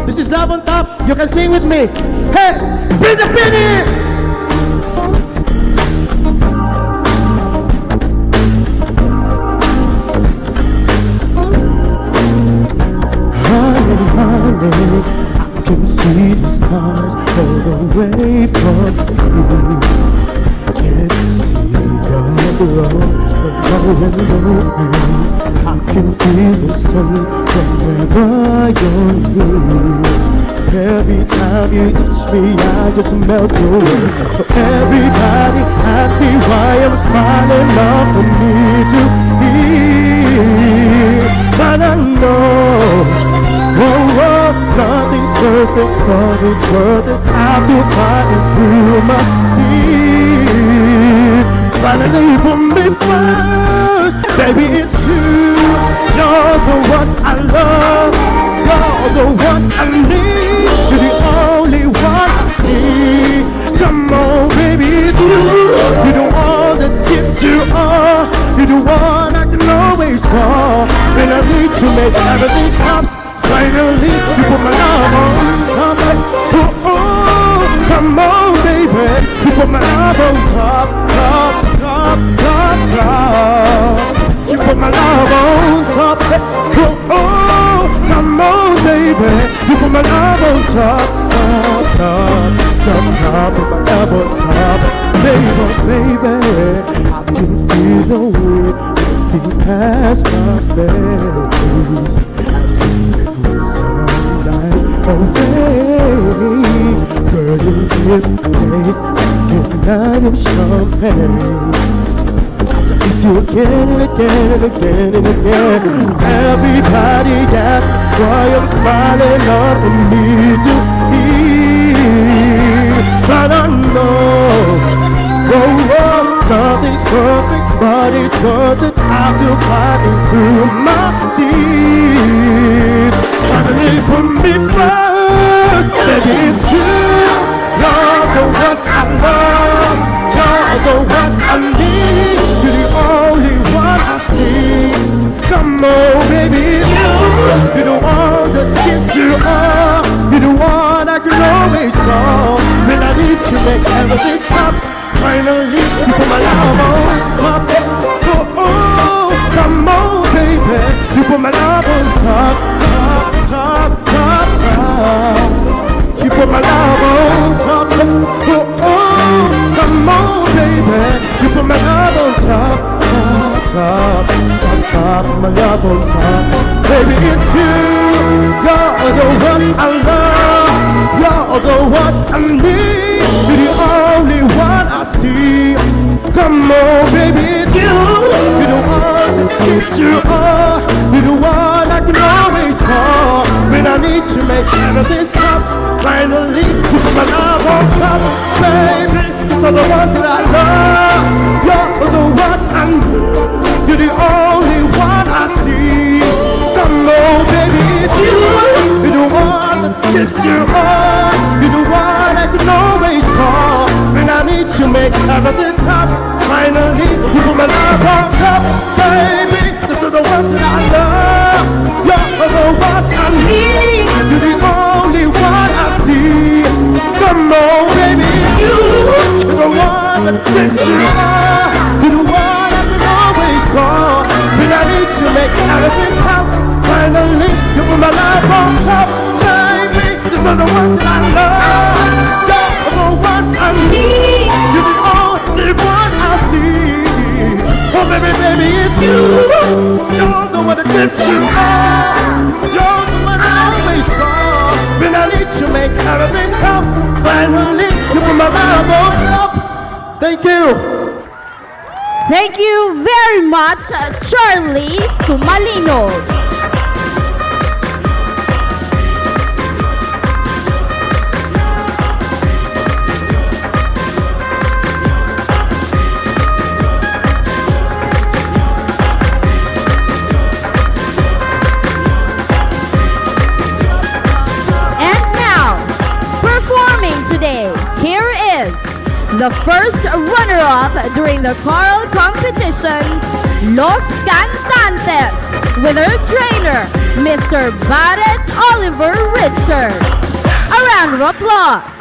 This is Love on Top. You can sing with me. Hey, bring the penny! Honey, honey, I can see the stars all the way from here. Can't you see the glow, the glow in the rain? I can feel the sun whenever you're near. Every time you touch me, I just melt away. Everybody asks me why I'm smiling, not for me to hear. But I know, oh, oh, nothing's perfect, but it's worth it. After fighting through my tears, finally put me first. Baby, it's you. You're the one I love. You're the one I need. You're the only one I see. Come on, baby, it's you. You're the one that gives you all. You're the one I can always call. When I need you, make everything stops. Finally, you put my love on top. Oh, oh, come on, baby. You put my love on top, top, top, top, top. You put my love on top. Oh, oh, come on, baby. You put my love on top, top, top, top, top. Put my love on top, baby, baby. I can feel the wind moving past my face. I see the sunlight away. Girl, your lips taste like a night of champagne. So kiss you again and again and again and again. Everybody asks why I'm smiling, not for me to hear. But I know, oh, oh, nothing's perfect, but it's worth it. After fighting through my tears, finally put me first. Baby, it's you. You're the one I love. You're the one I need. You're the only one I see. Come on, baby, it's you. You're the one that gives you all. You're the one I can always call. When I need you, make everything stops. Finally, you put my love on top. Oh, top. Top, top, my love on top. Baby, it's you. You're the one I love. You're the one I need. You're the only one I see. Come on, baby, it's you. You're the one that keeps you on. You're the one I can always call. When I need to make everything stops. Finally, you put my love on top, baby. You're the one that I love. You're the one I need. You're the only one I see. Come on, baby, it's you. You're the one that gives you all. You're the one I can always call. When I need to make everything stops. Finally, you put my love on top, baby. This is the one that I love. You're the one I need. You're the only one I see. Come on, baby, it's you. You're the one that gives you all. You're the one I can always call. When I need to make out of this house, finally, you put my life on top, baby. This is the one that I love. You're the one I need. You're the only one I see. Oh, baby, baby, it's you. You're the one that gives you all. You're the one I always call. When I need to make out of this house, finally, you put my love on top. Thank you. Thank you very much, Charlie Sumalinog. And now, performing today, here is the first runner-up during the choral competition, Los Cantantes, with her trainer, Mr. Barrett Oliver Richards. A round of applause.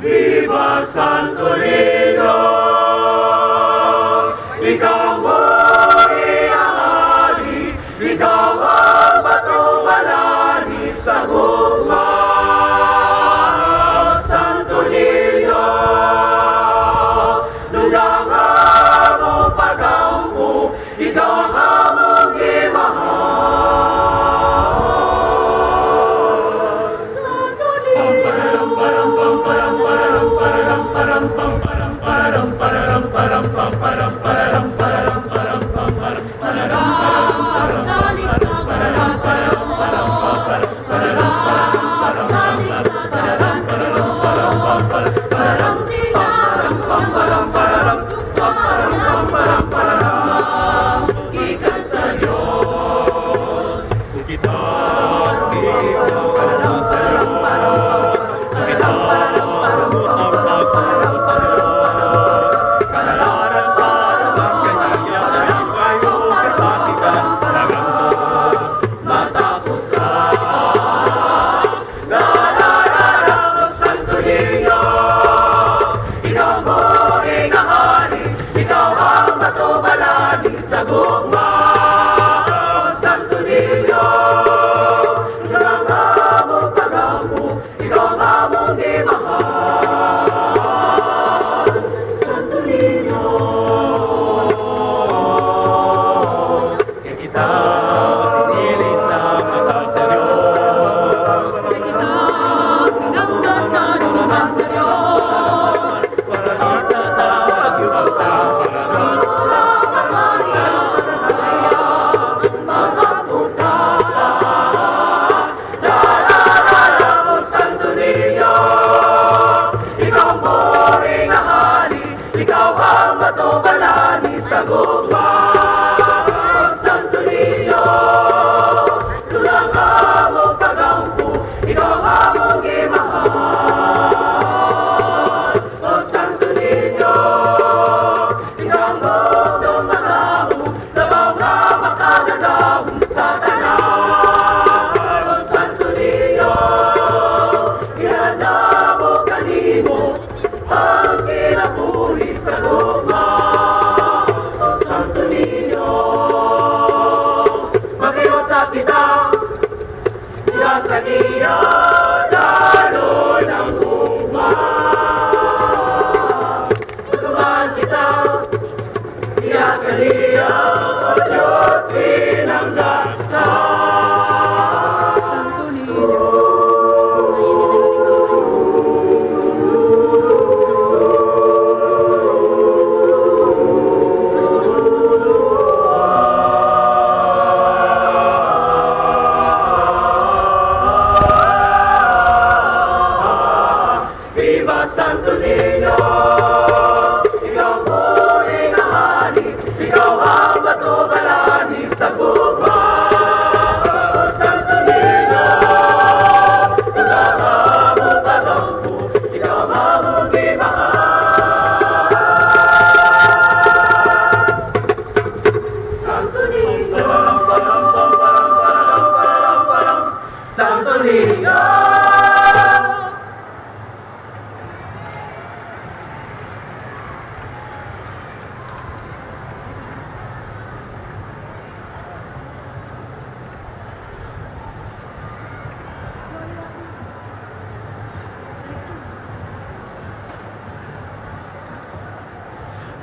Viva Santo Niño! Ikaw ang buhay, ikaw ang batubalani sa gugma. Santo Niño, dugang among pagampo, ikaw ang among gimahal. Santo Niño. Ikan sa Diyos, kita Santo Niño, ikaw ang buhay na hari, ikaw ang batubalani sa gugma. Santo Niño, ikaw ang among pagampo, ikaw ang among gimahal. Santo Niño, kay kita pinili sa mata sa Diyos. Kay kita pinangga sa duman sa Diyos. Para kita tawag ta Maria sa iyang mga butang. Santo Niño, ikaw ang buhay na hari, ikaw ang batubalani sa gugma. Santo Niño, tulang among pagampo, ikaw ang among gimahal. O Santo Niño, ikaw ang mundong mangamu, labaw nga makadagawong sa tanan. O Santo Niño, gihanamo kanimo ang kinabuhi sa gugma. O Santo Niño, makiwasa kita, ya kaniya daloy ng gugma. Tutuman kita, ya kaniya, O Diyos, tinangga ta. Santo Niño. Viva Santo Niño, ikaw ang buhay na hari, ikaw ang batubalani sa gugma. O Santo Niño, ikaw ang among pagampo, ikaw ang among gimahal. Santo Niño, Santo Niño.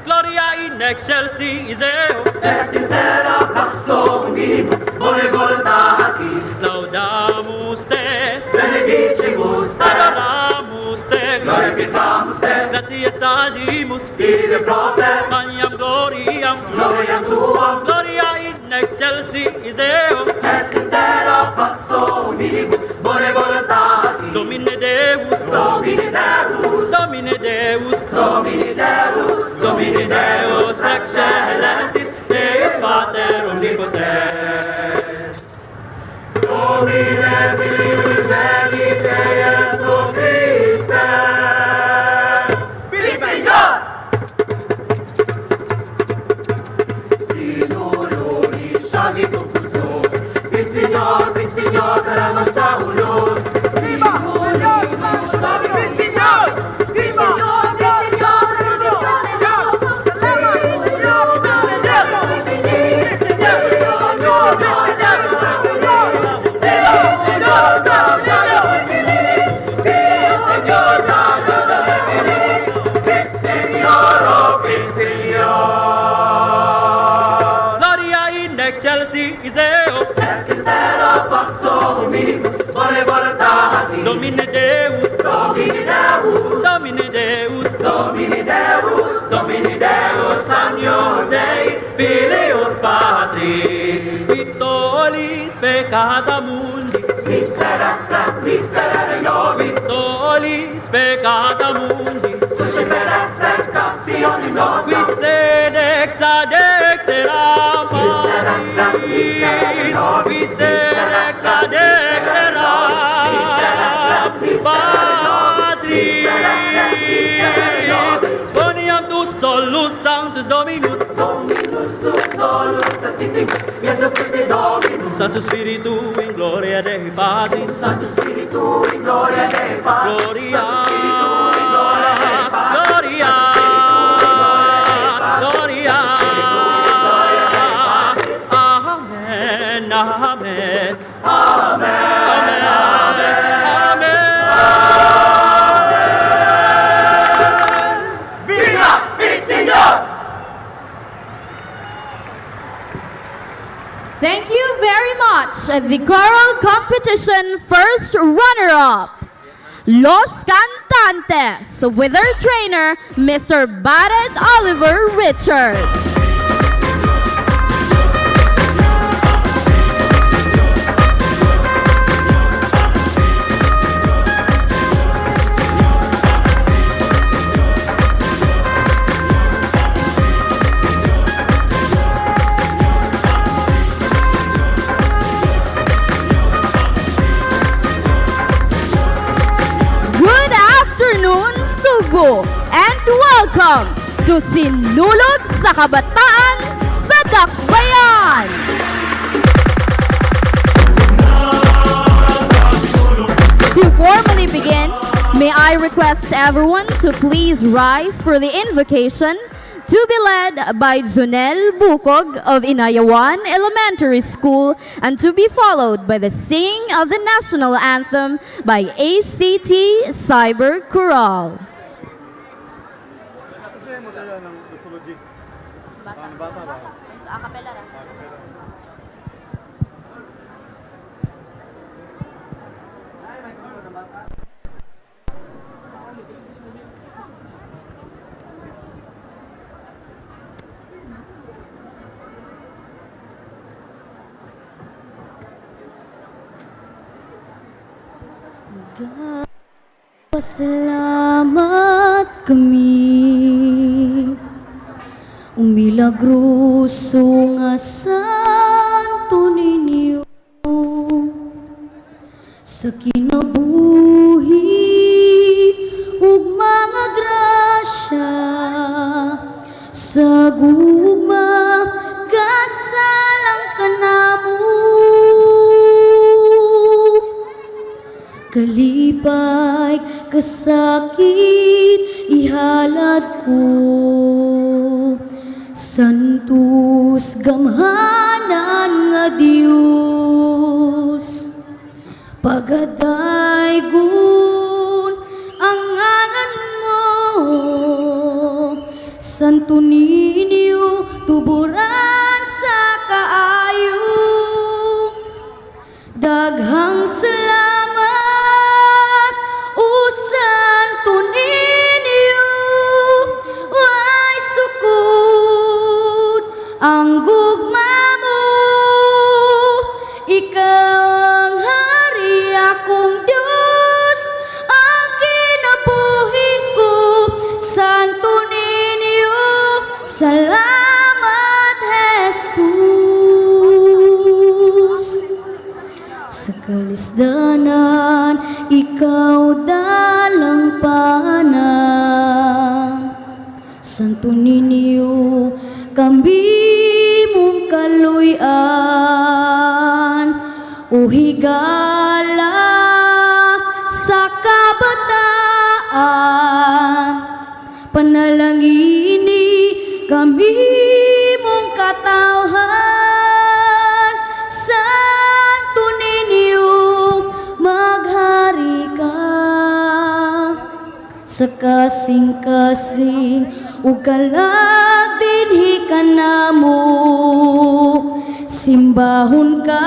Gloria in excelsis Deo. Et in terra pax omnibus, bonae voluntatis. Laudamus te. Benedicimus te. Adoramus te. Glorificamus te. Gratias agimus. Tibi pro te. Magnam gloriam. Gloriam tuam. Gloria in excelsis Deo. Et in terra pax omnibus, bonae voluntatis. Domine Deus. Domine Deus. Domine Deus. Domine Deus. Domine Deus excellentis, Deus Pater omnipotens. Domine Filius Genite Jesu Christe. Bil Señor! Sinuluri siya gitupuso. Bil Señor, Bil Señor, karaman sa ulon. Viva! Señor! Bil Señor! Patris, qui tollis peccata mundi, Miserere, miserere nobis. Tollis peccata mundi, Suscipere precautionem qui nostram. sedex ad exteram Miserere, miserere Patris, nobis. qui sedex ad exteram Patris. Boniam tu solus sanctus Dominus, Dominus tu solus sanctissimus, Iesu Christe Dominus. Sancto Spiritu in gloria Dei Patris, Sancto Spiritu in gloria Dei Patris. Gloria, Sancto Spiritu in gloria Dei Patris. Gloria, Gloria. Amen, amen, Amen, amen, amen. Viva il Signor! Thank you very much, the choral competition first runner-up, Los Cantantes, with their trainer, Mr. Barrett Oliver Richards. Good afternoon, Sugbo, and welcome to Sinulog sa Kabataan sa Dakbayan! To formally begin, may I request everyone to please rise for the invocation to be led by Junel Bukog of Inayawan Elementary School and to be followed by the singing of the national anthem by ACT Cyber Chorale. Pasalamat kami, umilagroso nga Santo Niño, sa kinabuhi ug mga grasya, sa gugma gasalang kanamo. Kalipay, kasakit, ihalad ko. Santos gamhanan nga Dios, pagadaygon ang ngalan mo. Santo Niño, tuburan sa kaayo. Daghang salamat, o Santo Niño, way sukod ang gugma mo. Ikaw ang hari, akong Diyos, ang kinabuhi ko. Santo Niño, salamat Jesus. Sa kalisdanan, ikaw dalang panang. Santo Niño, kami mong kaluy-an. O higala sa kabataan, panalangini kami mong katawhan. Santo Niño, maghari ka sa kasing-kasing ug kalag dinhi kanamo. Simbahon ka,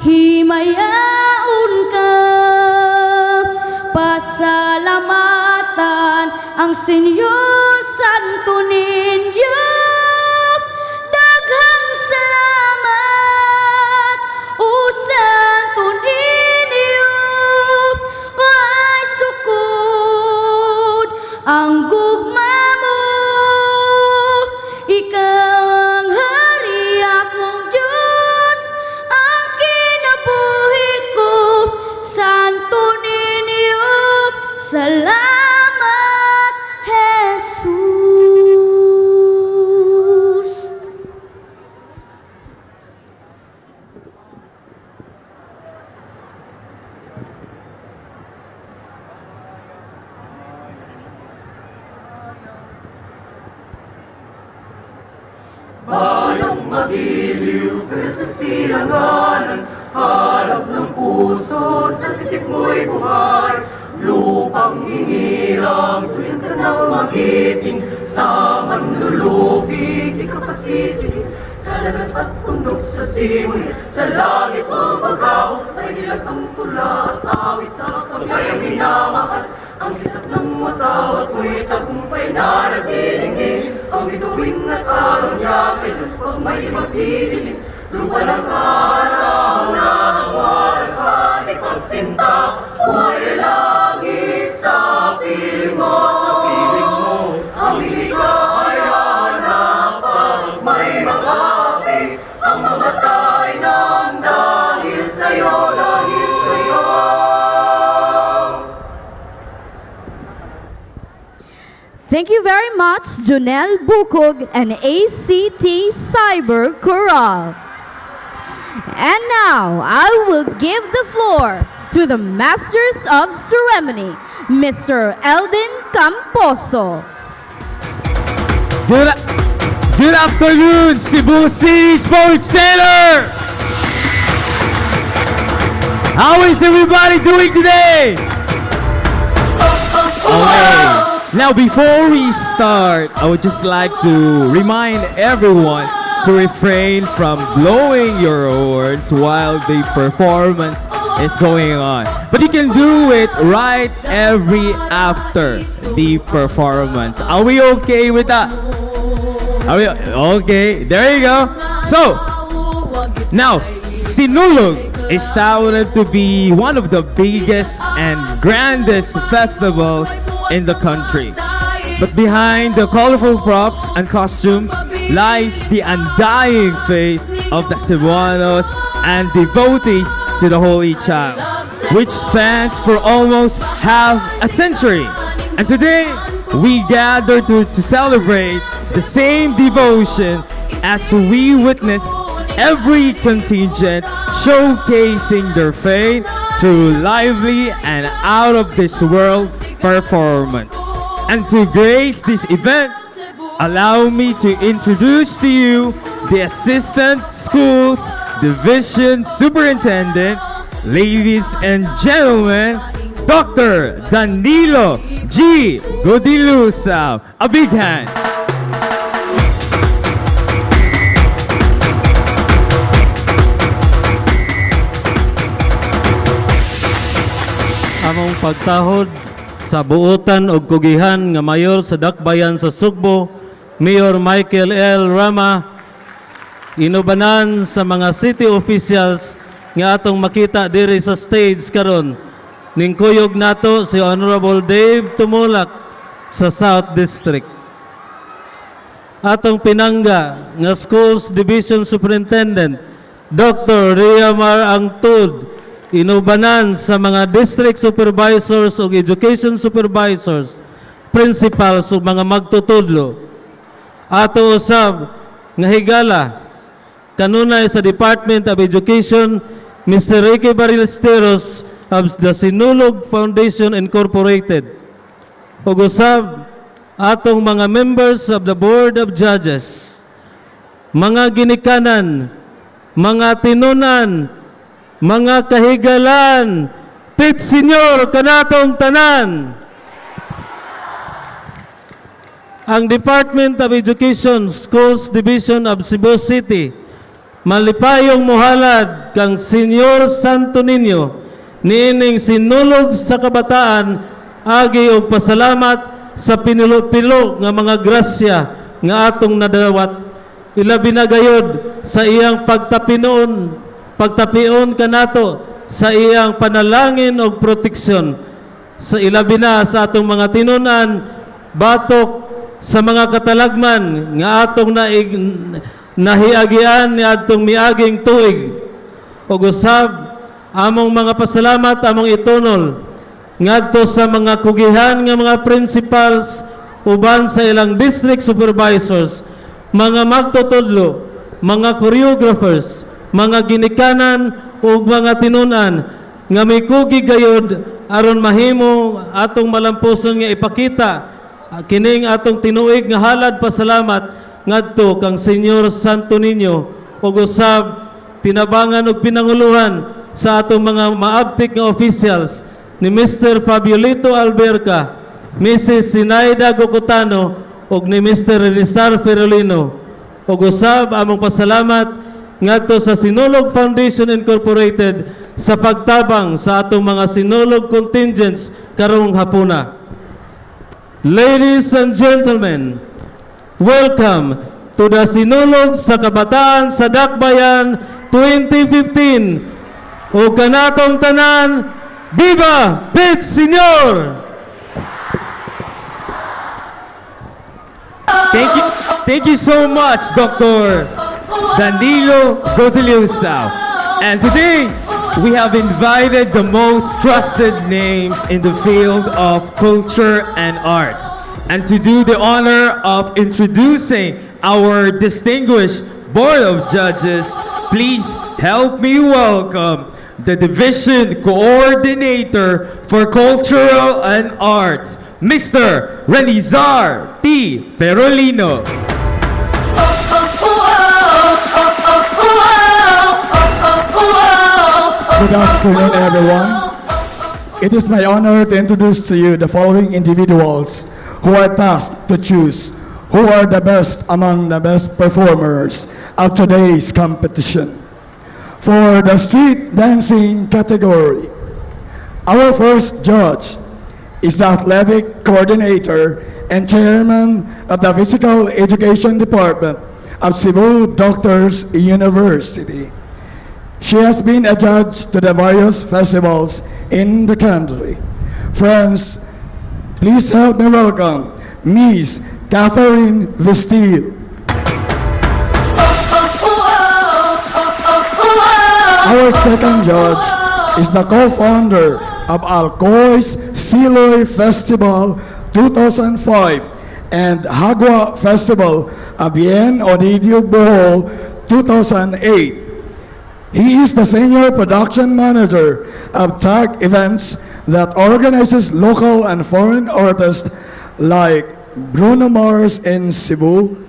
himayaon ka, pasalamatan ang Senyor Santo Niño. Daghang salamat. Bayang magiliw, pero sa silanganan, hanap ng puso, sa titik mo'y buhay. Lupang hinirang, tuwing ka ng magiting, sa manlulupig, di ka pasisig. Sa dagat at bundok, sa simoy, sa langit mang paghaw, may dilag ang tula at awit sa paglayang minamahal. Ang kisap ng mata at mo'y tagumpay na nagdiningning, ang bituin at araw niya, kailan pag may magdidilim. Lupa ng araw na walhati pagsinta, buhay langit sa piling mo, sa piling mo, ang ligaya na pag may mga api, ang mamatay ng dahil sa'yo, dahil sa'yo. Thank you very much, Junel Bukog and ACT Cyber Choral. And now, I will give the floor to the Masters of Ceremony, Mr. Eldin Camposo. Good afternoon, Cebu City Sports Center! How is everybody doing today? Okay. Now, before we start, I would just like to remind everyone to refrain from blowing your horns while the performance is going on. But you can do it right every after the performance. Are we okay with that? Are we okay? There you go. So, now, Sinulog is touted to be one of the biggest and grandest festivals in the country. But behind the colorful props and costumes lies the undying faith of the Cebuanos and devotees to the Holy Child, which spans for almost half a century. And today, we gather to celebrate the same devotion as we witness every contingent showcasing their faith through lively and out of this world performance. And to grace this event, allow me to introduce to you the Assistant Schools Division Superintendent, ladies and gentlemen, Dr. Danilo G. Godilusa. A big hand. Among pagtahod sa buotan og kugihan nga mayor sa Dakbayan sa Sugbo, Mayor Michael L. Rama, inubanan sa mga city officials nga atong makita diri sa stage karon. Ningkuyog nato si Honorable Dave Tumulak sa South District. Atong pinangga nga Schools Division Superintendent Dr. Riamar Angtud, inubanan sa mga district supervisors ug education supervisors, principals ug mga magtutudlo. Ato usab nga higala kanunay sa Department of Education, Mr. Ricky Ballesteros of the Sinulog Foundation Incorporated. Ug usab atong mga members of the Board of Judges, mga ginikanan, mga tinunan, mga kahigalan, Pit Senyor kanatong tanan. Ang Department of Education Schools Division of Cebu City malipayong muhalad kang Senyor Santo Niño niining Sinulog sa Kabataan agi og pasalamat sa pinilo-pilo nga mga grasya nga atong nadawat, ilabi na gayod sa iyang pagtapion kanato sa iyang panalangin og proteksyon sa ilabi na sa atong mga tinunan batok sa mga katalagman nga atong nahiagian ni adtong miaging tuig. Ug usab among mga pasalamat among itunol ngadto sa mga kugihan nga mga principals uban sa ilang district supervisors, mga magtutudlo, mga choreographers, mga ginikanan ug mga tinunan nga mikugi gayod aron mahimo atong malampuson nga ipakita kining atong tinuig nga halad pasalamat ngadto kang Senyor Santo Niño ug usab tinabangan og pinanguluhan sa atong mga maabtik nga officials ni Mr. Fabiolito Alberca, Mrs. Sinaida Gocutano ug ni Mr. Rizal Ferolino. Ug usab among pasalamat ngadto sa Sinulog Foundation Incorporated sa pagtabang sa atong mga Sinulog contingents karong hapuna. Ladies and gentlemen, welcome to the Sinulog sa Kabataan sa Dakbayan 2015. Ug kanatong tanan, Viva Pit Señor! Thank you so much, Dr. Danilo Gordillosa. And today, we have invited the most trusted names in the field of culture and art. And to do the honor of introducing our distinguished board of judges, please help me welcome the Division Coordinator for Cultural and Arts, Mr. Renizar T. Ferolino. Good afternoon, everyone. It is my honor to introduce to you the following individuals who are tasked to choose who are the best among the best performers of today's competition. For the street dancing category, our first judge is the athletic coordinator and chairman of the Physical Education Department of Cebu Doctors University. She has been a judge to the various festivals in the country. Friends, please help me welcome Miss Catherine Vestil. Our second judge is the co-founder of Alcoy's Siloy Festival 2005 and Hagwa Festival Abien Odidio Bohol 2008. He is the senior production manager of TAG Events that organizes local and foreign artists like Bruno Mars in Cebu,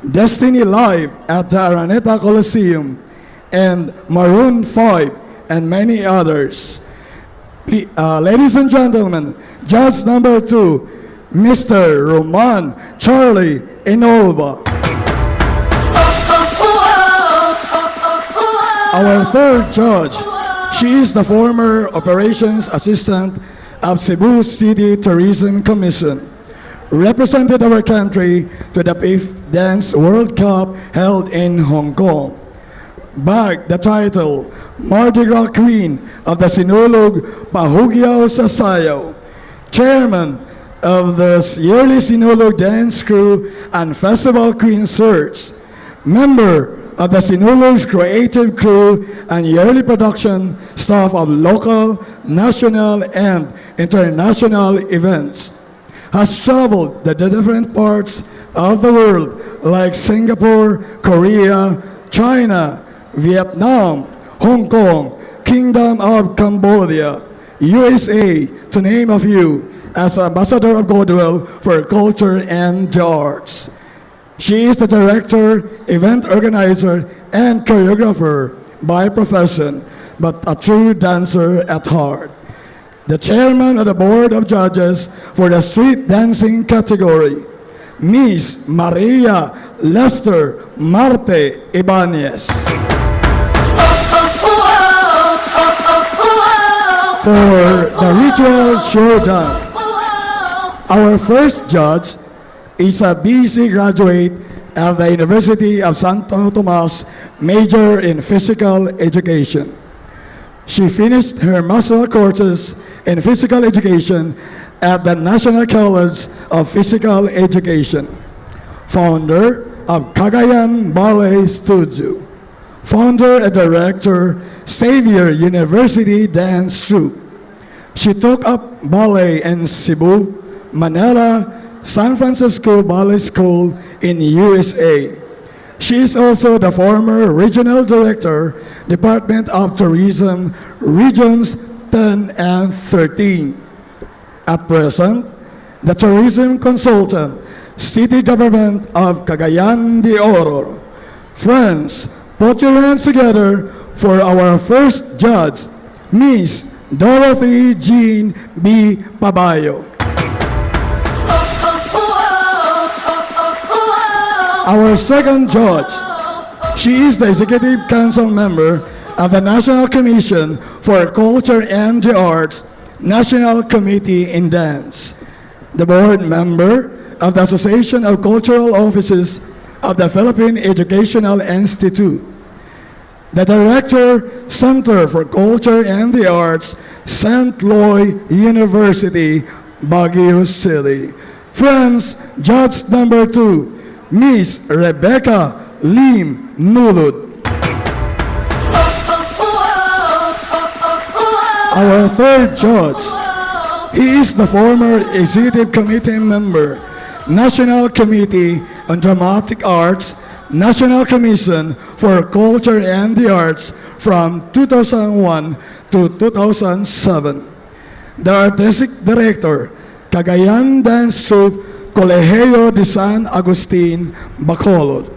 Destiny Live at the Araneta Coliseum, and Maroon 5, and many others. Ladies and gentlemen, judge number 2, Mr. Roman Charlie Inolva. Our third judge, she is the former operations assistant of Cebu City Tourism Commission, represented our country to the 5th Dance World Cup held in Hong Kong. Bagged the title Mardi Gras Queen of the Sinulog Pahugyaw sa Sayaw, chairman of the yearly Sinulog Dance Crew and Festival Queen Search, member of the Sinulog's creative crew and yearly production staff of local, national, and international events, has traveled the different parts of the world like Singapore, Korea, China, Vietnam, Hong Kong, Kingdom of Cambodia, USA, to name a few, as Ambassador of Goodwill for Culture and the Arts. She is the director, event organizer, and choreographer by profession, but a true dancer at heart. The chairman of the board of judges for the street dancing category, Miss Maria Lester Marte Ibanez. For the ritual showdown, our first judge is a BC graduate at the University of Santo Tomas, major in physical education. She finished her master's courses in physical education at the National College of Physical Education. Founder of Cagayan Ballet Studio. Founder and director, Xavier University Dance Troupe. She took up ballet in Cebu, Manila, San Francisco Ballet School in USA. She is also the former regional director, Department of Tourism, Regions 10 and 13. At present, the tourism consultant, City Government of Cagayan de Oro. Friends, put your hands together for our first judge, Miss Dorothy Jean B. Pabayo. Our second judge, she is the Executive Council member of the National Commission for Culture and the Arts, National Committee in Dance, the board member of the Association of Cultural Offices of the Philippine Educational Institute, the Director, Center for Culture and the Arts, St. Louis University, Baguio City. Friends, judge number 2, Miss Rebecca Lim Nulud. Our third judge, he is the former Executive Committee member, National Committee on Dramatic Arts, National Commission for Culture and the Arts from 2001 to 2007. The Artistic Director, Cagayan Dance Troupe, Colegio de San Agustin, Bacolod.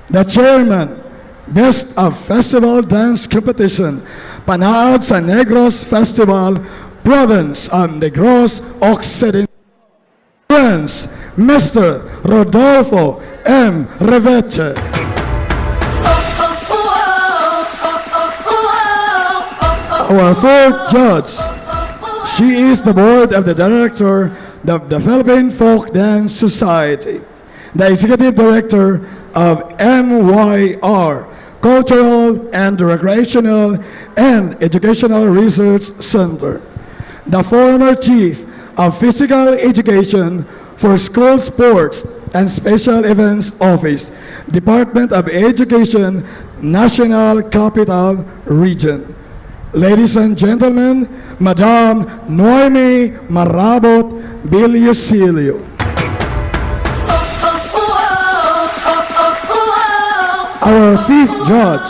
The Chairman, Best of Festival Dance Competition, Panaad sa Negros Festival, Province of Negros Occidental. Friends, Mr. Rodolfo M. Reveche. Our fourth judge, she is the board of the director of the Philippine Folk Dance Society, the executive director of MYR, Cultural and Recreational and Educational Research Center, the former chief of Physical Education for School Sports and Special Events Office, Department of Education, National Capital Region. Ladies and gentlemen, Madam Noemi Marabot Villosillo. Our fifth judge,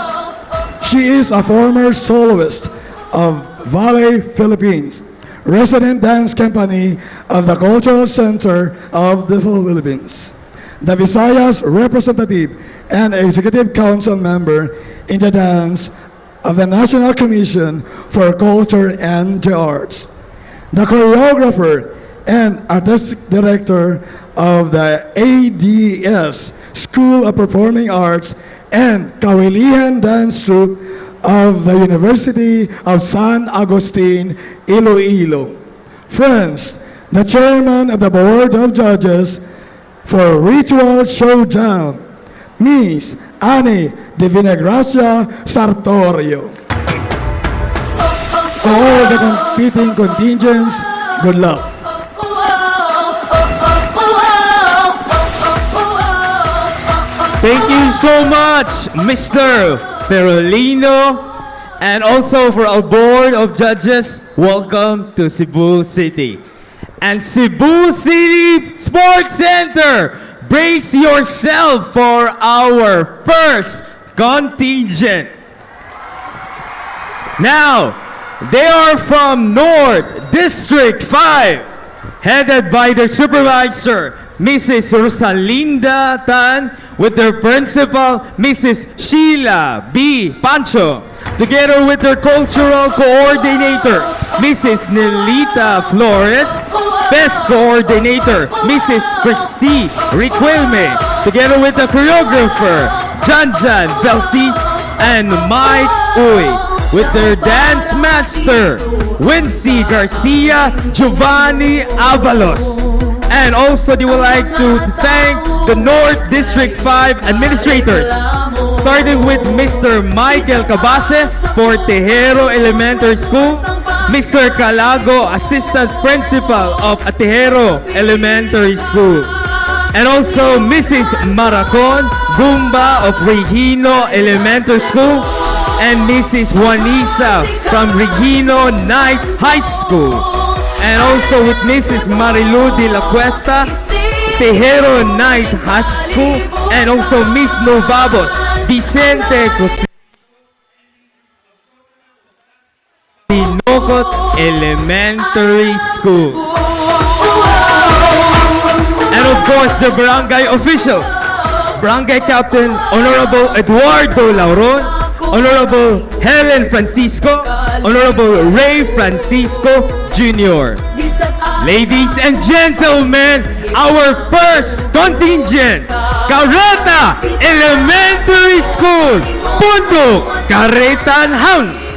she is a former soloist of Ballet Philippines, resident dance company of the Cultural Center of the Philippines, the Visayas representative and executive council member in the dance of the National Commission for Culture and the Arts, the choreographer and artistic director of the ADS School of Performing Arts and Kawilihan Dance Troupe of the University of San Agustin, Iloilo. Friends, the chairman of the Board of Judges for Ritual Showdown, Miss Annie Divinagracia Sartorio. To all the competing contingents, good luck. Thank you so much, Mr. Ferolino, and also for our board of judges, welcome to Cebu City. And Cebu City Sports Center, brace yourself for our first contingent. Now, they are from North District 5, headed by their supervisor, Mrs. Rosalinda Tan, with their principal, Mrs. Sheila B. Pancho, together with their cultural coordinator, Mrs. Nelita Flores, best coordinator, Mrs. Christy Riquelme, together with the choreographer, Janjan Belsis, and Mike Uy, with their dance master, Wincy Garcia, Giovanni Avalos. And also, they would like to thank the North District 5 administrators, starting with Mr. Michael Cabase for Tejero Elementary School, Mr. Calago, Assistant Principal of Tejero Elementary School, and also Mrs. Maracon Gumba of Regino Elementary School, and Mrs. Juanisa from Regino Knight High School, and also with Mrs. Marilu de la Cuesta, Tejero Knight High School, and also Miss Novabos, Vicente Cosinocot Elementary School. And And of course, the barangay officials. Barangay Captain Honorable Eduardo Lauron, Honorable Helen Francisco, Honorable Ray Francisco Jr. Ladies and gentlemen, our first contingent, Careta Elementary School, Pundok, Karetan Hound.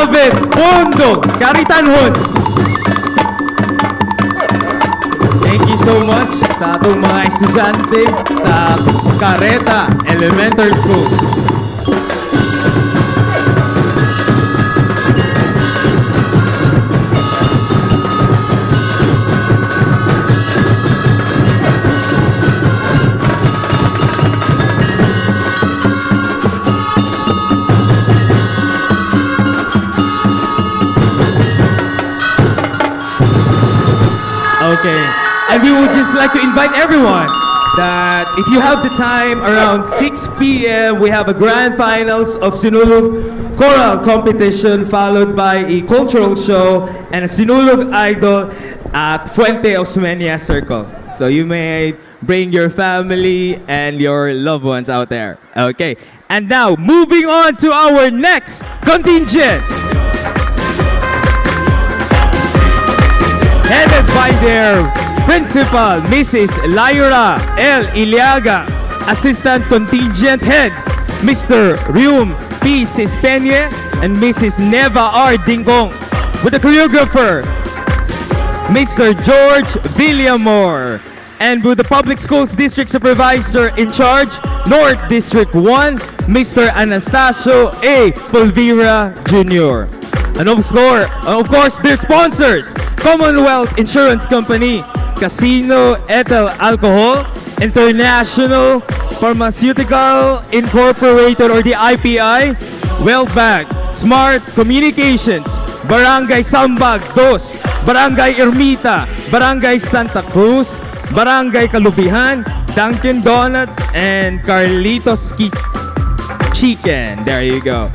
Alvin Pondo Karitanhon. Thank you so much sa atong mga estudyante sa Careta Elementary School. Okay. And we would just like to invite everyone that if you have the time around 6 p.m., we have a grand finals of Sinulog Choral Competition followed by a cultural show and a Sinulog Idol at Fuente Osmeña Circle. So you may bring your family and your loved ones out there. Okay. And now, moving on to our next contingent. Headed by their principal, Mrs. Lyra L. Iliaga, Assistant Contingent Heads, Mr. Ryum P. Sispenye, and Mrs. Neva R. Dingkong, with the choreographer, Mr. George Villamor, and with the Public Schools District Supervisor in charge, North District 1, Mr. Anastasio A. Pulvera Jr. And of course, their sponsors, Commonwealth Insurance Company, Casino Ethyl Alcohol, International Pharmaceutical Incorporated or the IPI, Wealth Bank, Smart Communications, Barangay Sambag Dos, Barangay Ermita, Barangay Santa Cruz, Barangay Kalubihan, Dunkin' Donut, and Carlitos Chicken. There you go.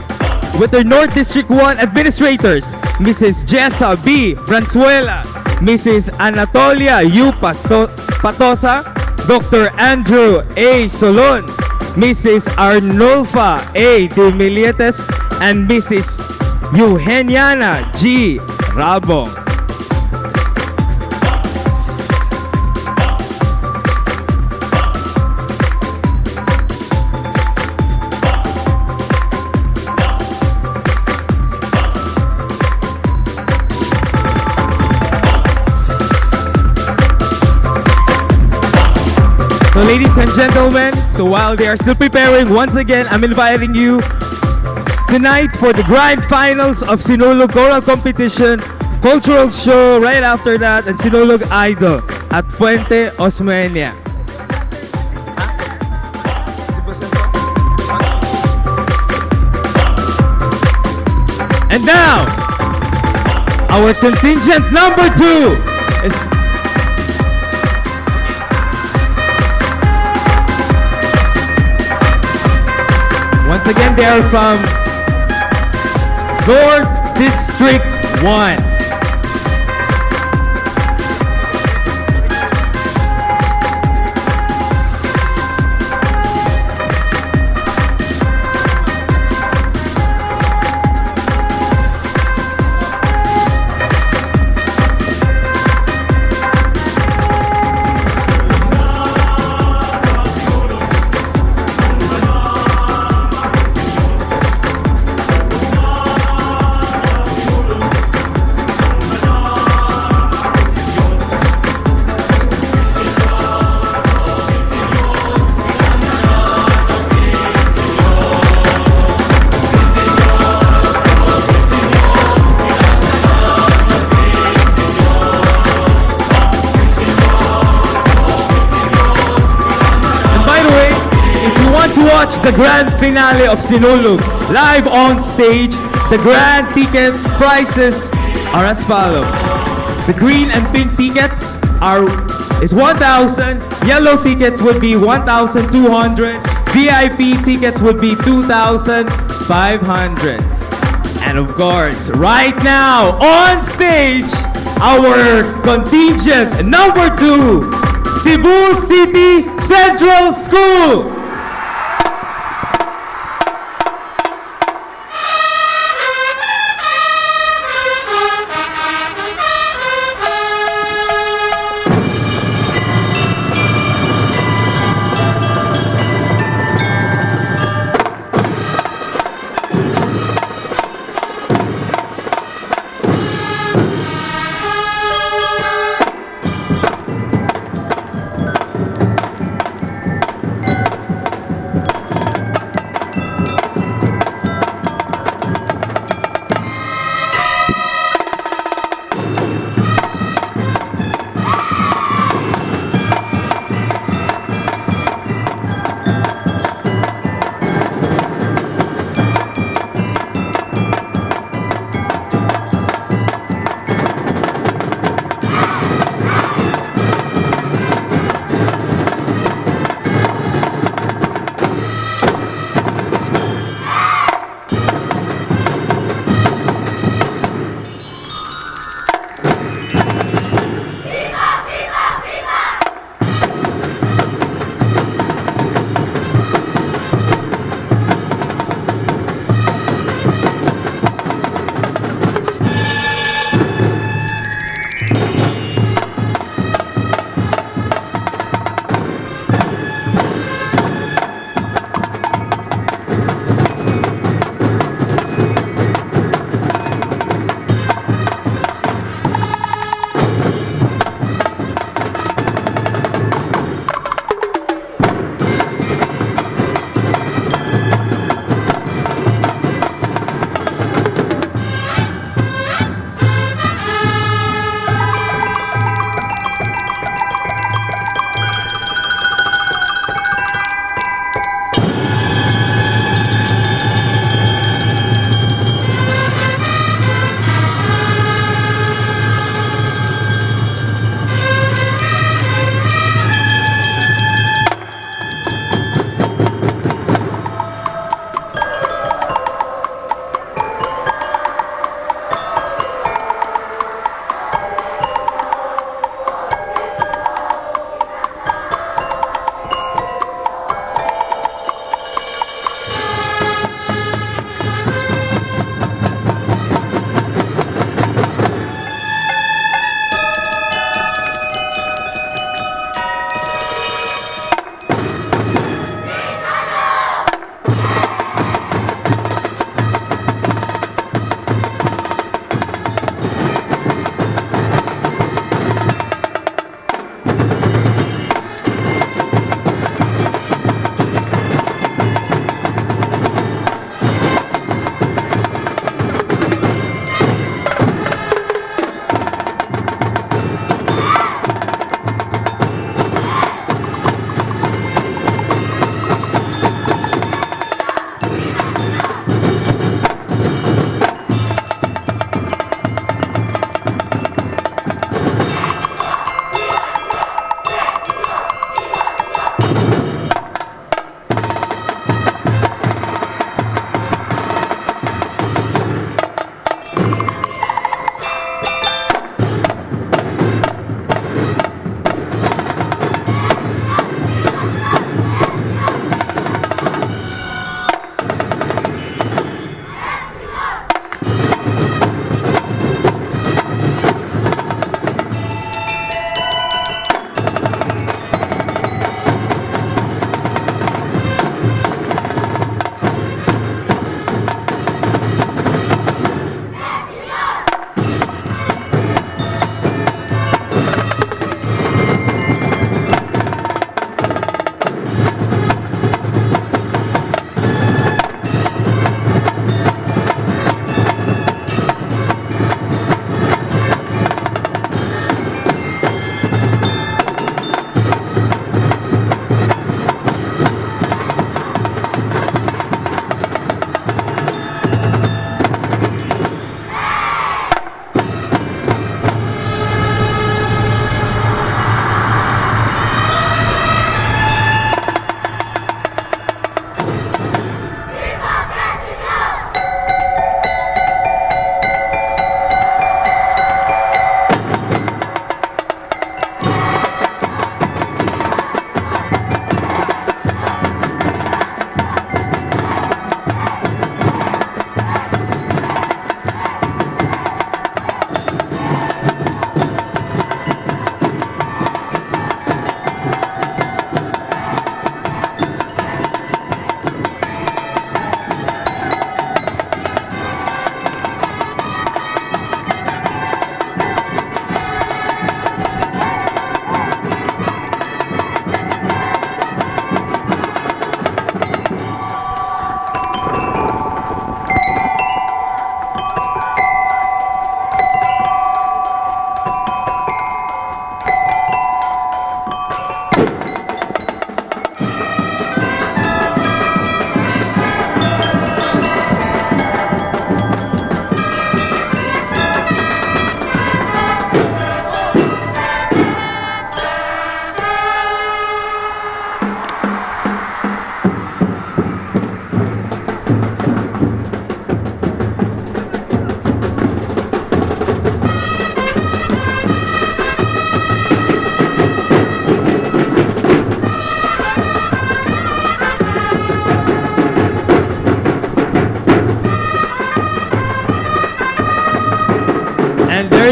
With their North District 1 administrators, Mrs. Jessa B. Branzuela, Mrs. Anatolia U. Patosa, Dr. Andrew A. Solon, Mrs. Arnulfa A. De Milietes, and Mrs. Eugeniana G. Rabong. So ladies and gentlemen, so while they are still preparing, once again, I'm inviting you tonight for the grand finals of Sinulog Choral Competition, cultural show right after that, and Sinulog Idol at Fuente Osmeña. And now, our contingent number 2 is once again, they are from North District 1. And by the way, if you want to watch the grand finale of Sinulog live on stage, the grand ticket prices are as follows. The green and pink tickets are is 1,000, yellow tickets would be 1,200, VIP tickets would be 2,500. And of course, right now on stage, our contingent number 2, Cebu City Central School.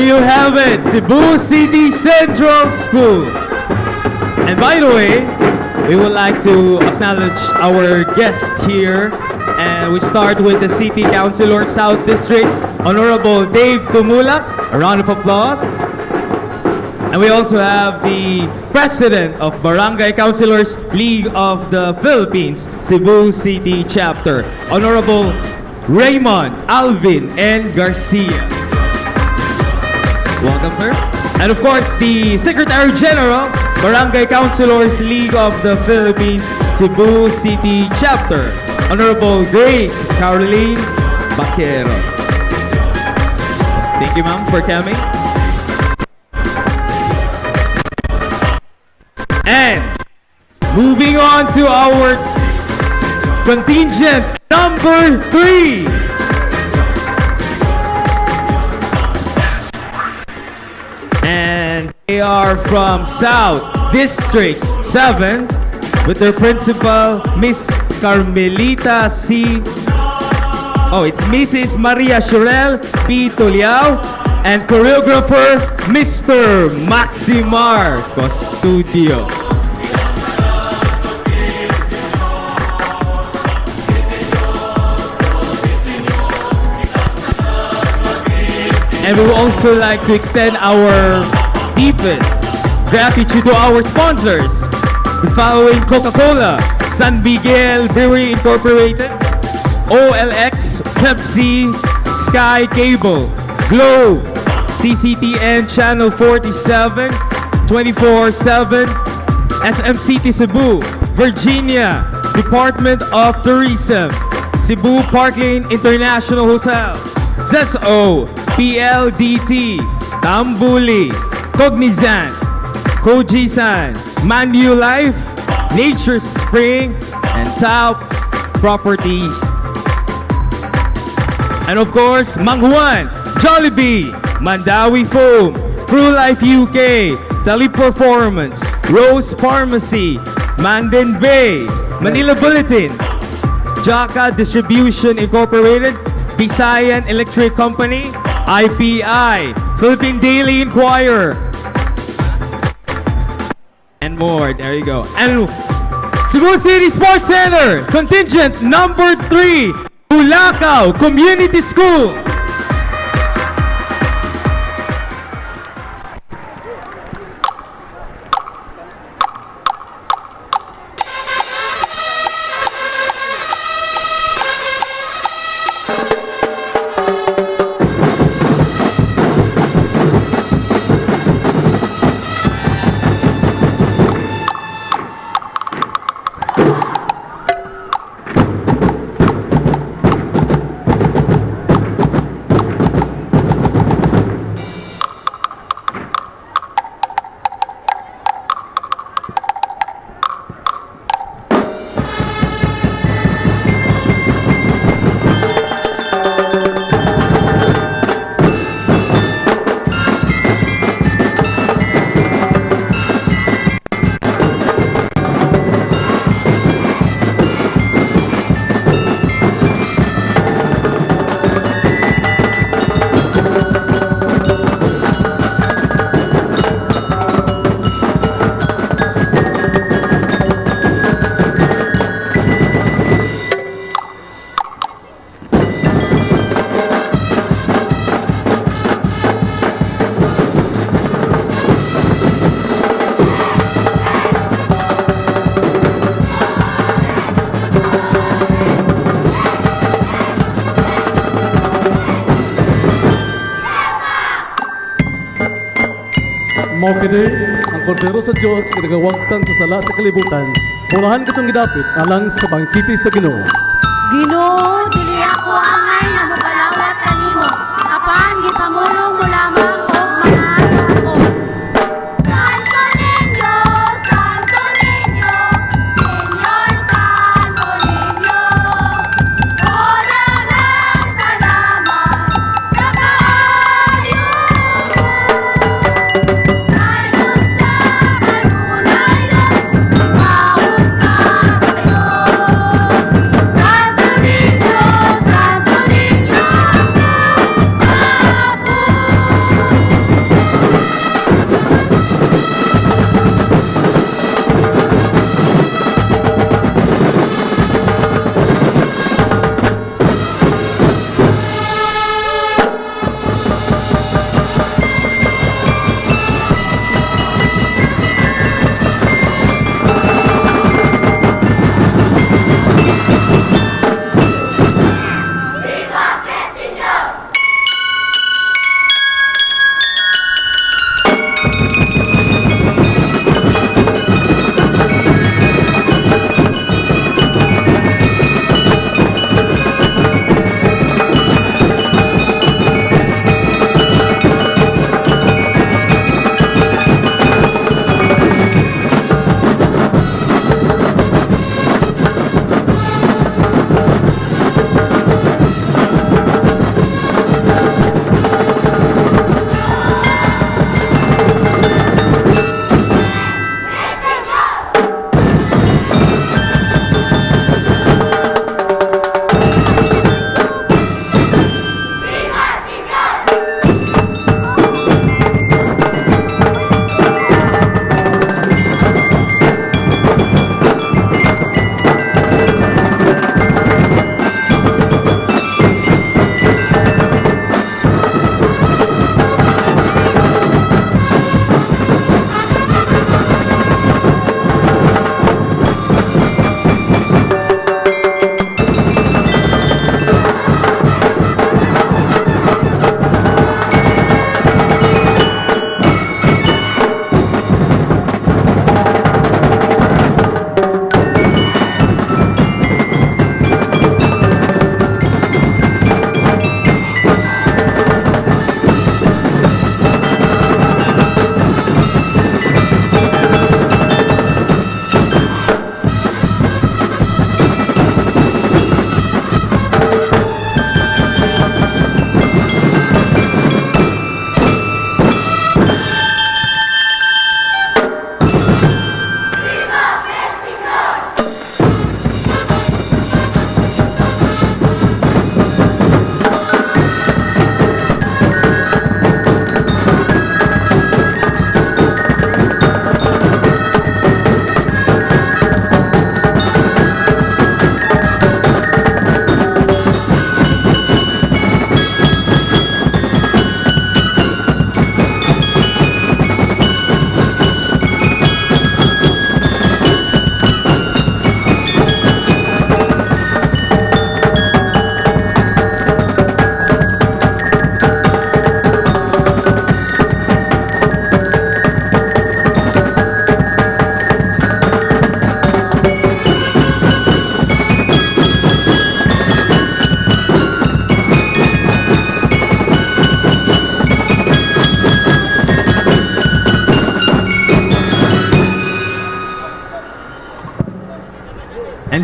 you have it, Cebu City Central School. And by the way, we would like to acknowledge our guest here. And we start with the City Councilor South District, Honorable Dave Tumulak. A round of applause. And we also have the President of Barangay Councilors League of the Philippines, Cebu City Chapter, Honorable Raymond Alvin N. Garcia. Welcome, sir. And of course, the Secretary General, Barangay Councilors League of the Philippines, Cebu City Chapter, Honorable Grace Caroline Baquero. Thank you, ma'am, for coming. And moving on to our contingent number 3. And they are from South District 7 with their principal, Miss Carmelita C. Oh, it's Mrs. Maria Shirel P. Tuliao and choreographer, Mr. Maximar Custudio. And we would also like to extend our deepest gratitude to our sponsors. The following: Coca-Cola, San Miguel Brewery Incorporated, OLX, Pepsi, Sky Cable, Globe, CCTN Channel 47, 24/7, SMCT Cebu, Virginia, Department of Tourism, Cebu Parklane International Hotel, ZSO, PLDT, Tambuli, Cognizant, Koji-san, Manulife, Nature Spring, and Top Properties. And of course, Mang Juan, Jollibee, Mandawi Foam, True Life UK, Teleperformance, Rose Pharmacy, Manden Bay, Manila Bulletin, Jaka Distribution Incorporated, Visayan Electric Company, IPI, Philippine Daily Inquirer, and more. There you go. And Cebu City Sports Center, contingent number 3, Bulacao Community School. Mao kini ang kordero sa Dios nga nagawagtang sa sala sa kalibutan. Pulahan katong gidapit alang sa bangkiti sa Ginoo. Ginoo, dili ako angay nga mokalawat kanimo. Apan gipamulong mo lamang og maayo ako. Santo Niño, Santo Niño, Señor Santo Niño, daghang salamat sa kaayo mo. Dayon sa kanunayon, simbahon ka kayo. Santo Niño, Santo Niño,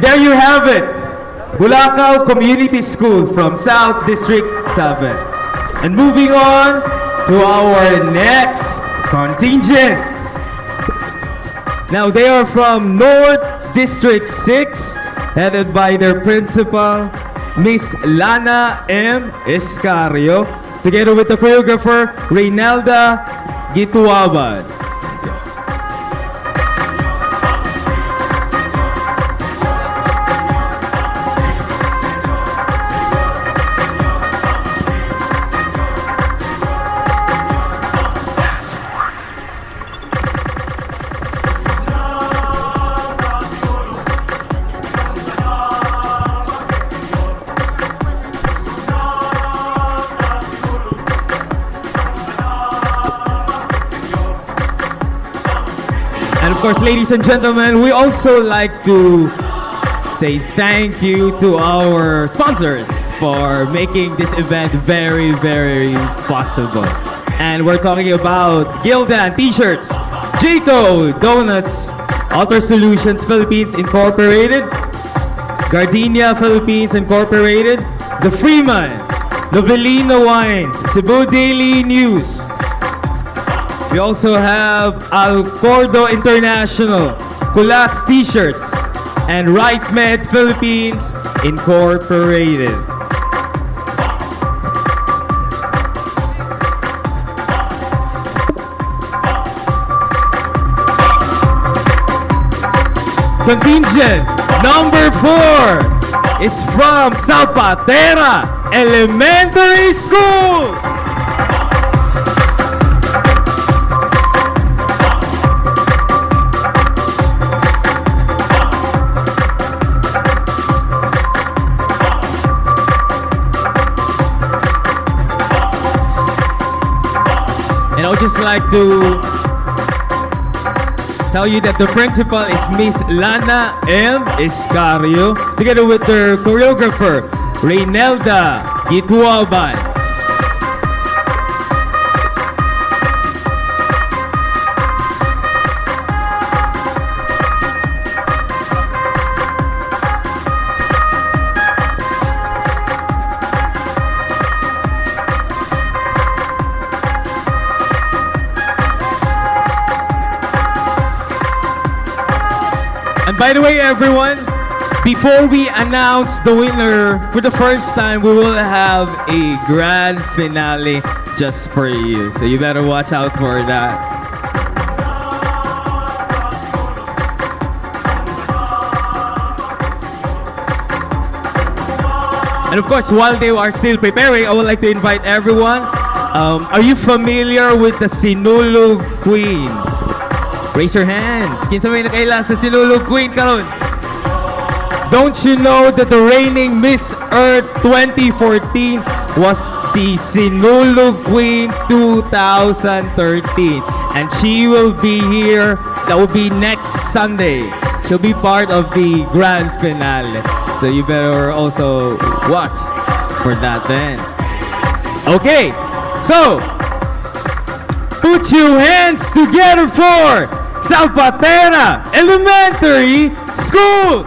There you have it, Bulacau Community School from South District 7. And moving on to our next contingent. Now they are from North District 6, headed by their principal, Miss Lana M. Escario, together with the choreographer, Reynalda Gituaban. And of course, ladies and gentlemen, we also like to say thank you to our sponsors for making this event very, very possible. And we're talking about Gildan T-shirts, Jayco Donuts, Author Solutions Philippines Incorporated, Gardenia Philippines Incorporated, The Freeman, Novelino Wines, Cebu Daily News. We also have Alcordo International, Kulas T-shirts, and Right Med Philippines Incorporated. Contingent number 4 is from Salvatierra Elementary School. And I would just like to tell you that the principal is Miss Lana M. Escario, together with their choreographer, Reynelda Gituaban. And by the way, everyone, before we announce the winner for the first time, we will have a grand finale just for you. So you better watch out for that. And of course, while they are still preparing, I would like to invite everyone. Are you familiar with the Sinulog Queen? Raise your hands. Kinsa may nakaila sa Sinulog Queen karon? Don't you know that the reigning Miss Earth 2014 was the Sinulog Queen 2013? And she will be here. That will be next Sunday. She'll be part of the grand finale. So you better also watch for that then. Okay, so put your hands together for Salvatierra Elementary School!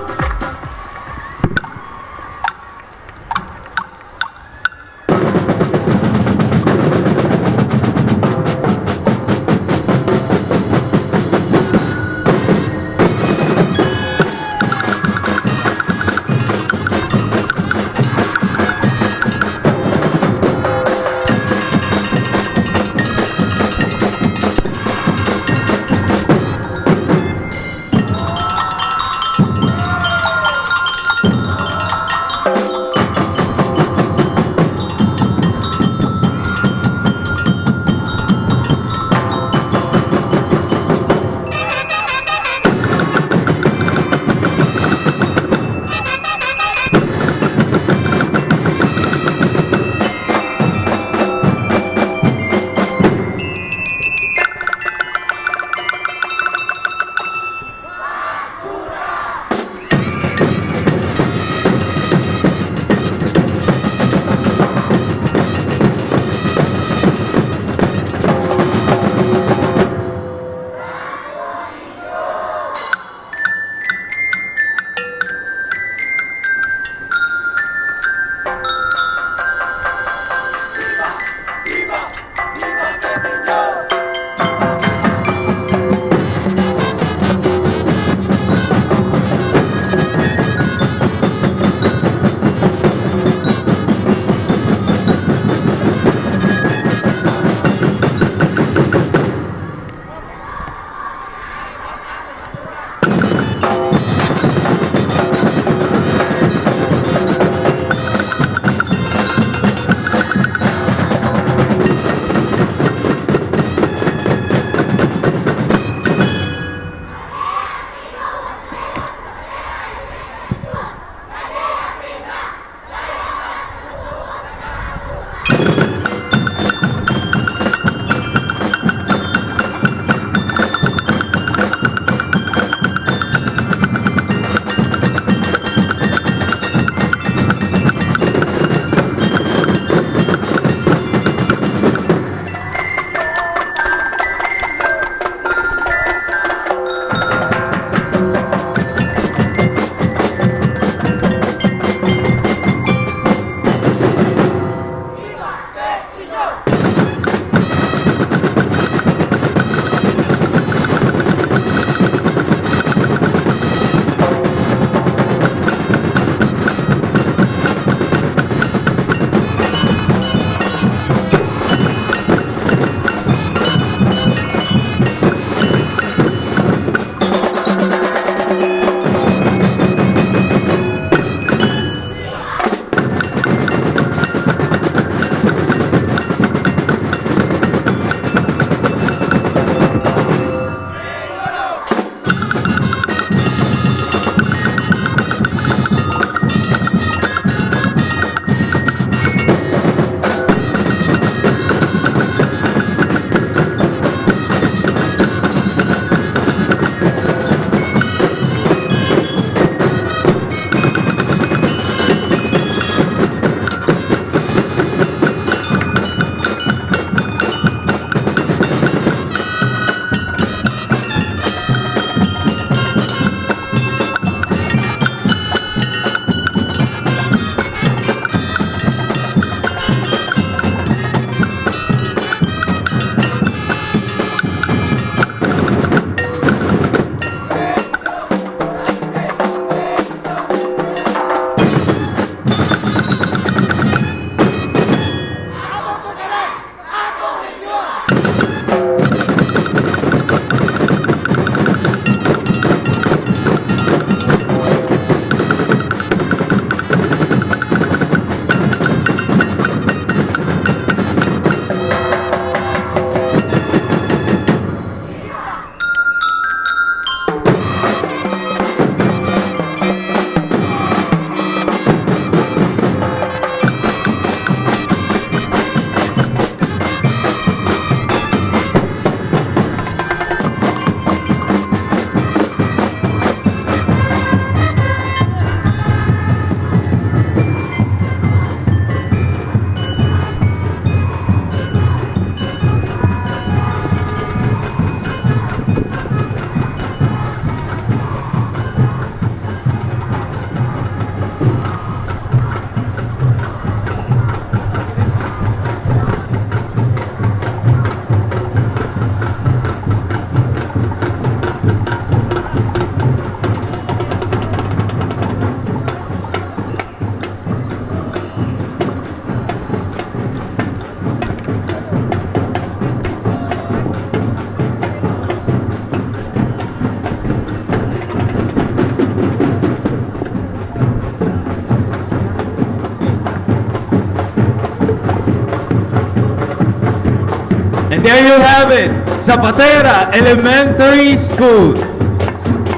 And there you have it, Zapatera Elementary School,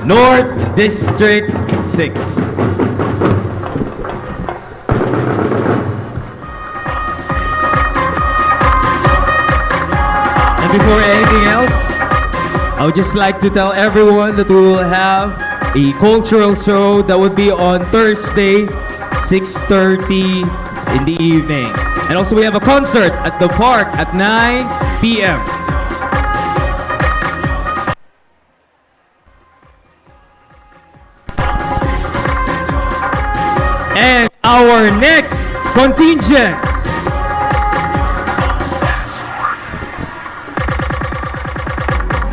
North District 6. And before anything else, I would just like to tell everyone that we will have a cultural show that would be on Thursday, 6:30 in the evening. And also we have a concert at the park at 9 p.m. And our next contingent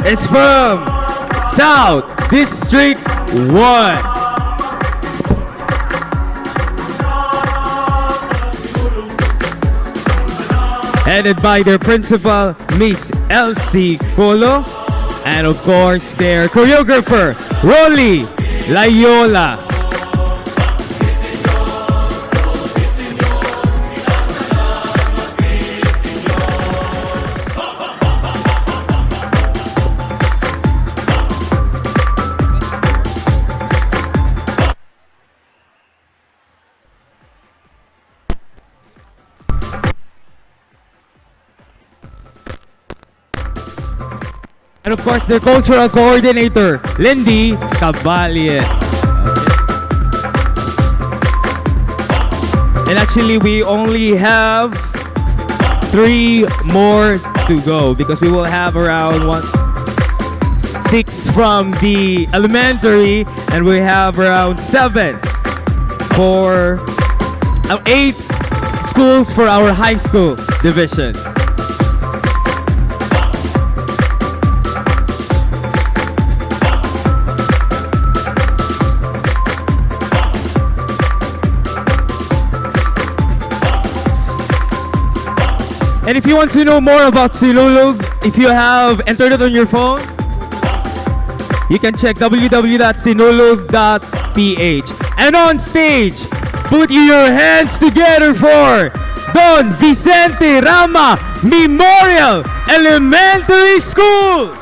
is from South District 1. Headed by their principal, Miss Elsie Colo, and of course their choreographer, Rolly Layola. And of course, their cultural coordinator, Lindy Caballes. And actually, we only have three more to go because we will have around 1, 6 from the elementary, and we have around 7 for 8 schools for our high school division. And if you want to know more about Sinulog, if you have entered it on your phone, you can check www.sinulog.ph. And on stage, put your hands together for Don Vicente Rama Memorial Elementary School!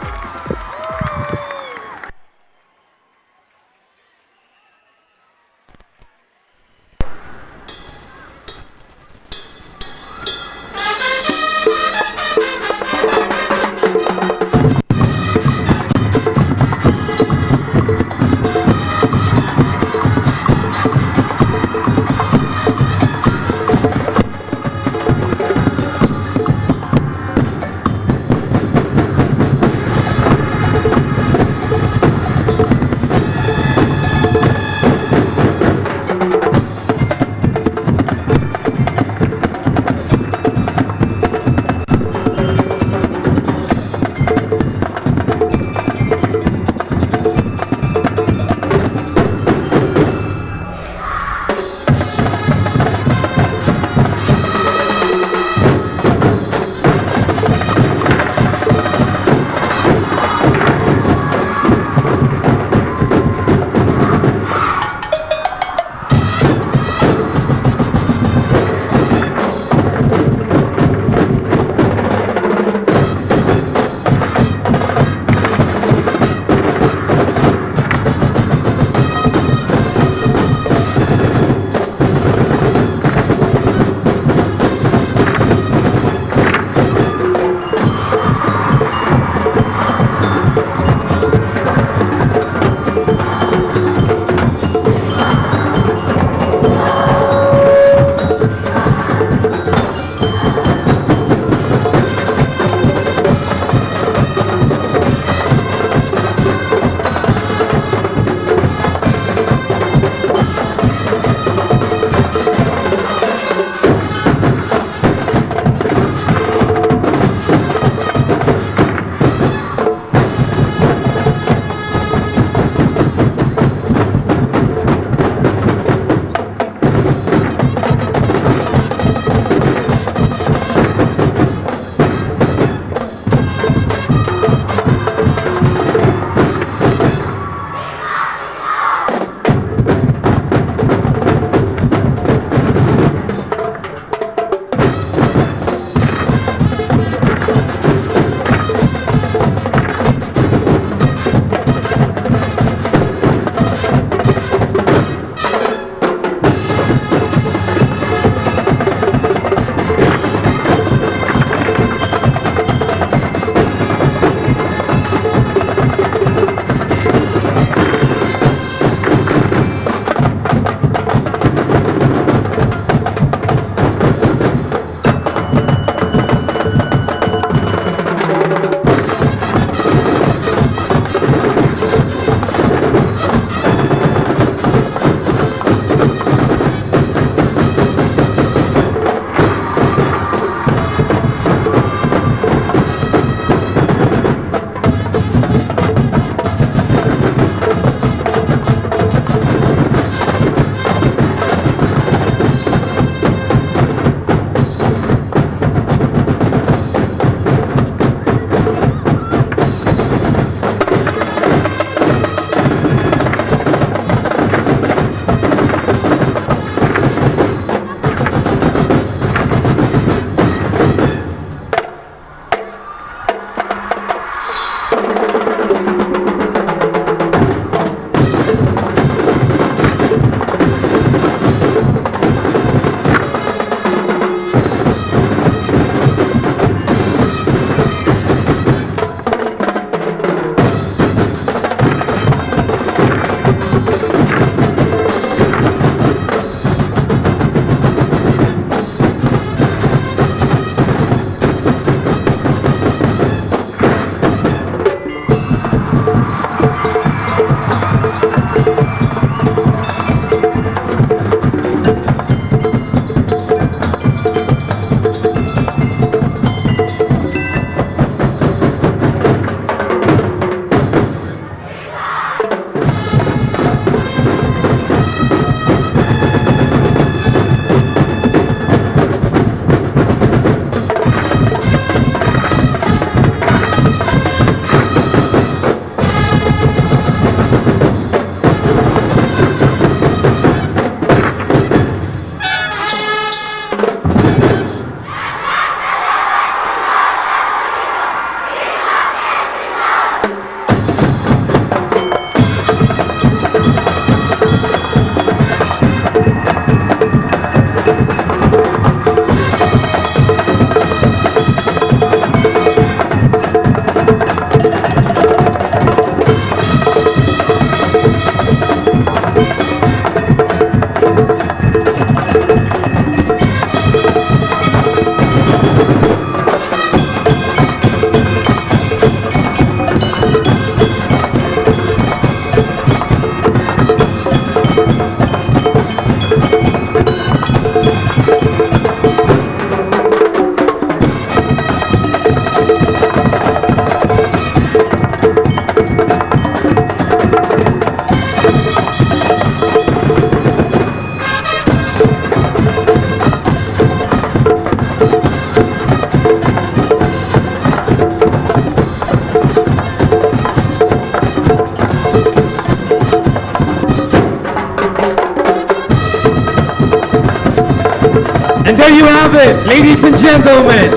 There you have it, ladies and gentlemen.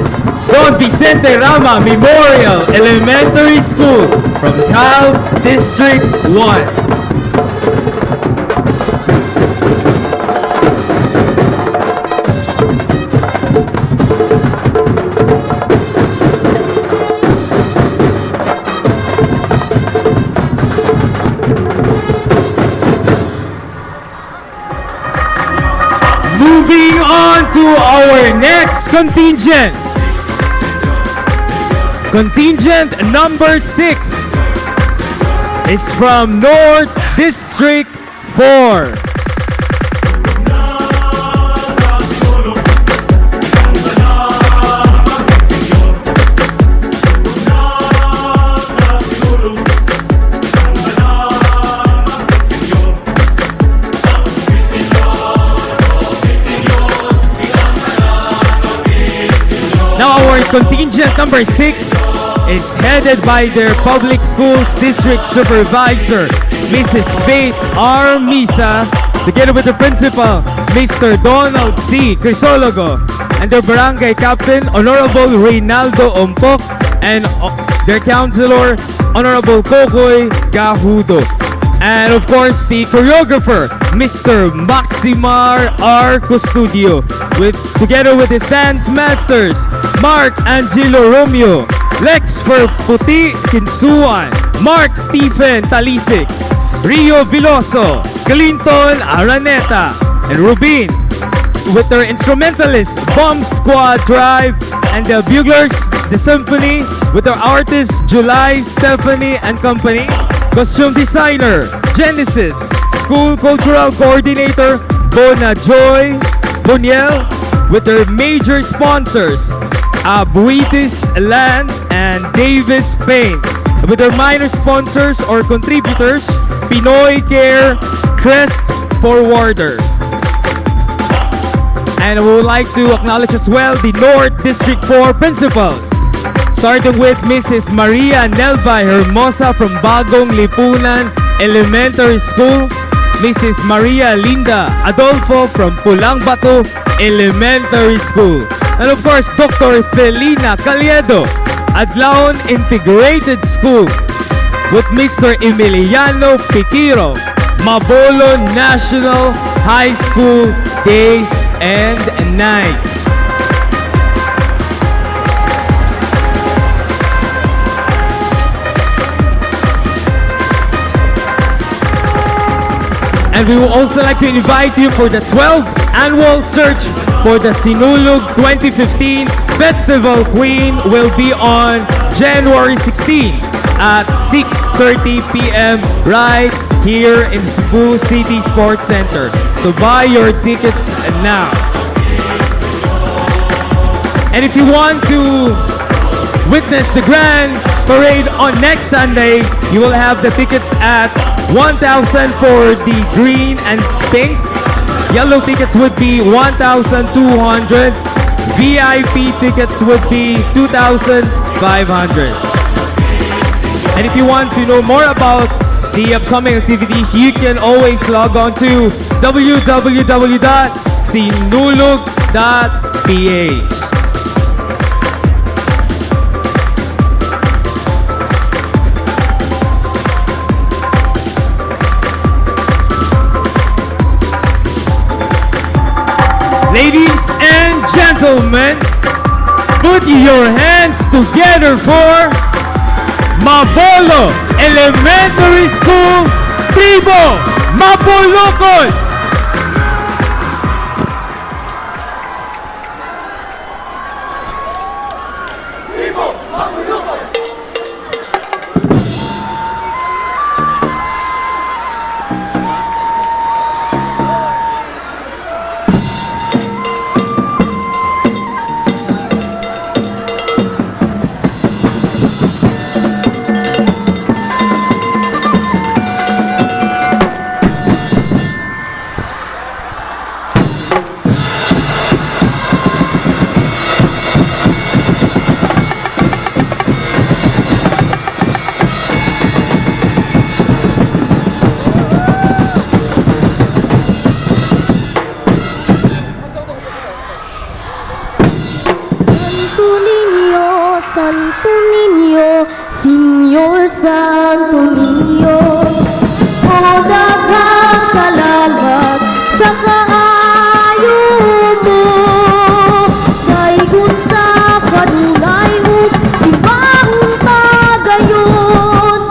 Don Vicente Rama Memorial Elementary School from South District 1. Moving on to our next contingent. Contingent number 6 is from North District 4. Now our contingent number 6 is headed by their public schools district supervisor, Mrs. Faith R. Misa, together with the principal, Mr. Donald C. Crisologo, and their barangay captain, Honorable Reynaldo Ompok, and their councilor, Honorable Kokoy Gahudo. And of course, the choreographer, Mr. Maximar R. Custodio, together with his dance masters, Mark Angelo Romeo, Lex Puti Kinsuan, Mark Stephen Talisik, Rio Veloso, Clinton Araneta, and Rubin, with their instrumentalists, Bomb Squad Drive, and the buglers, the symphony, with their artists, July, Stephanie, and company, costume designer, Genesis, school cultural coordinator, Bona Joy Boniel, with their major sponsors, Abuitis Land and Davis Paint. With their minor sponsors or contributors, Pinoy Care, Crest Forwarder. And we would like to acknowledge as well the North District 4 principals, starting with Mrs. Maria Nelva Hermosa from Bagong Lipunan Elementary School, Mrs. Maria Linda Adolfo from Pulang Bato Elementary School, and of course, Dr. Felina Caliedo, Adlaon Integrated School, with Mr. Emiliano Piquiro, Mabolo National High School, day and night. And we would also like to invite you for the 12th annual search for the Sinulog 2015 Festival Queen will be on January 16 at 6:30 p.m. right here in Cebu City Sports Center. So buy your tickets now. And if you want to witness the grand parade on next Sunday, you will have the tickets at 1,000 for the green and pink. Yellow tickets would be 1,200. VIP tickets would be 2,500. And if you want to know more about the upcoming activities, you can always log on to www.sinulog.ph. Ladies and gentlemen, put your hands together for Mabolo Elementary School, Tribo Mabulokon! Santo Niño. O daghang salamat sa kaayo mo. Daygon sa kanunay ug simbahong pagayon.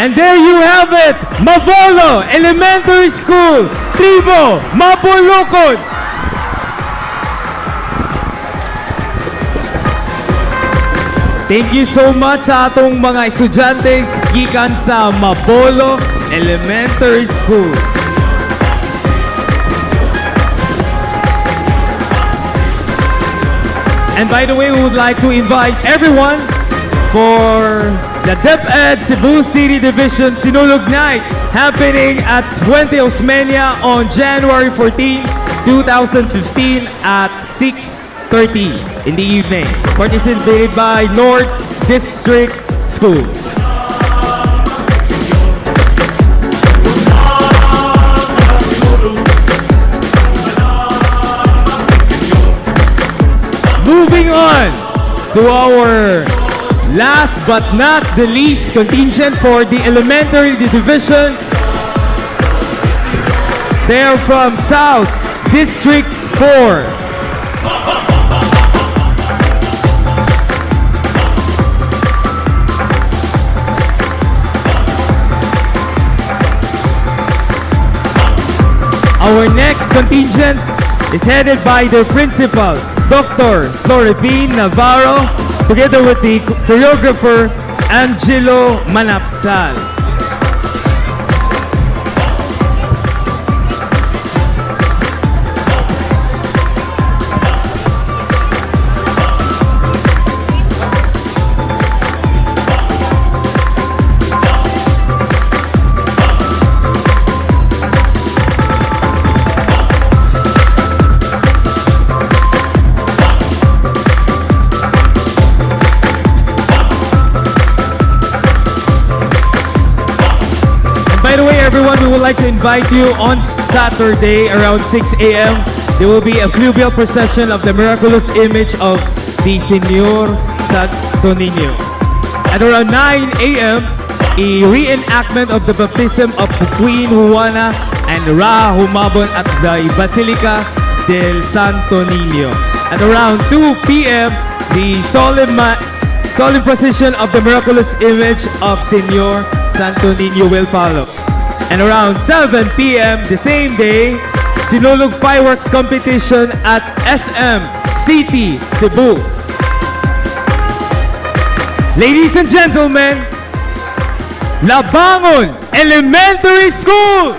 And there you have it, Mabolo Elementary School, Tribo, Mabulukod. Thank you so much sa atong mga estudyante gikan sa Mabolo Elementary School. And by the way, we would like to invite everyone for the DepEd Cebu City Division Sinulog Night happening at 20 Osmeña on January 14, 2015 at 6:30 in the evening. Participated by North District Schools. Moving on to our last but not the least contingent for the elementary division. They are from South District 4. Our next contingent is headed by their principal, Dr. Floribine Navarro, together with the choreographer, Angelo Manapsal. And by the way, everyone, we would like to invite you on Saturday around 6 a.m. There will be a fluvial procession of the miraculous image of the Señor Santo Niño. At around 9 a.m., a reenactment of the baptism of Queen Juana and Ra Humabon at the Basilica del Santo Niño. At around 2 p.m., the solemn procession of the miraculous image of Señor Santo Niño will follow. And around 7 p.m. the same day, Sinulog Fireworks Competition at SM City, Cebu. Ladies and gentlemen, Labangon Elementary School!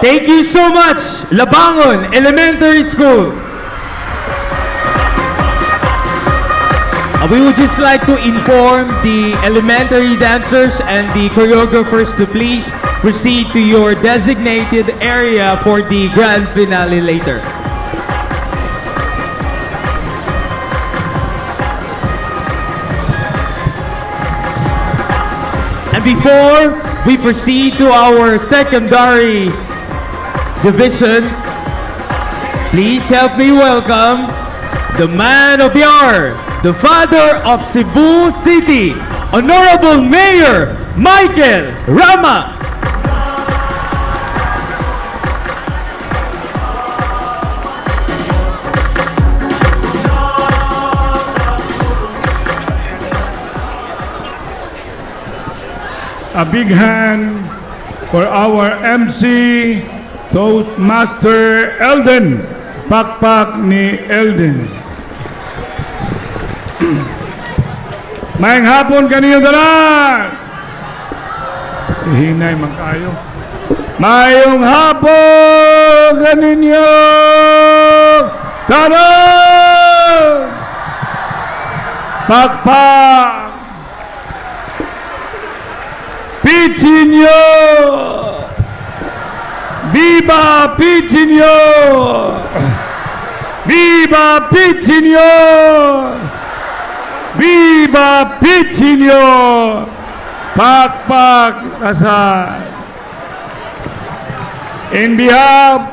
Thank you so much, Labangon Elementary School. We would just like to inform the elementary dancers and the choreographers to please proceed to your designated area for the grand finale later. And before we proceed to our secondary division, please help me welcome the man of the hour, the father of Cebu City, Honorable Mayor Michael Rama. A big hand for our MC, Toastmaster Elden. Pakpak ni Elden. Maayong hapon kaninyong tanan! Hinay man kayo. Maayong hapon kaninyo tanan! Pakpak! Pichinyo! Viva Pichinyo! Viva Pichinyo! Viva Pichinyo! Pakpak Asad. In behalf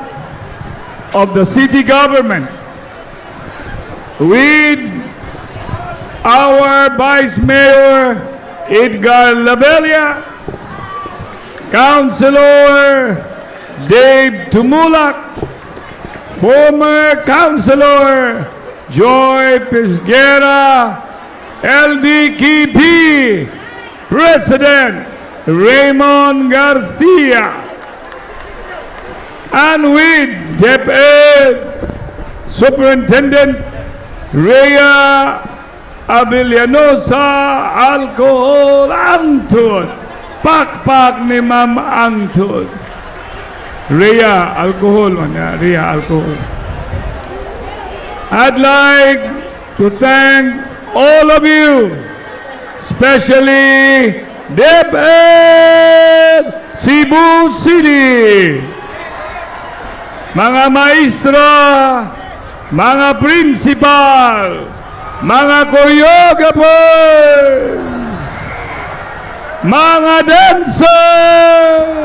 of the city government, with our Vice Mayor Edgar Labella, Councilor Dave Tumulak, former Councilor Joy Pesguera, LDKP President Raymond Garcia, and with DepEd Superintendent Rhea Abellanosa Alcohol Angtod. Pakpak ni Ma'am Angtod. Rhea Alcohol man nga, Rhea Alcohol. I'd like to thank all of you, especially DepEd Cebu City, mga maestra, mga principal, mga choreographers, mga dancer,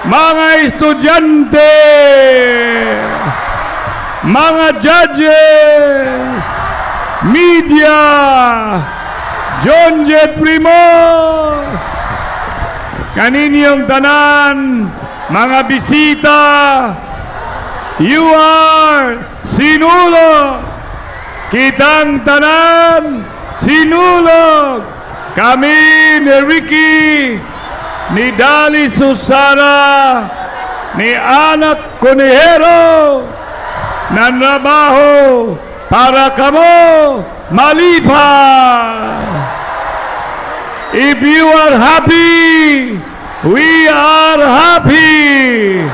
mga estudyante, mga judges, media, John J. Primo, kaninyong tanan, mga bisita, you are Sinulog. Kitang tanan, Sinulog. Kami ni Ricky, ni Dali Susara, ni Anak Conejero, nanrabaho para kamo malipay. If you are happy, we are happy.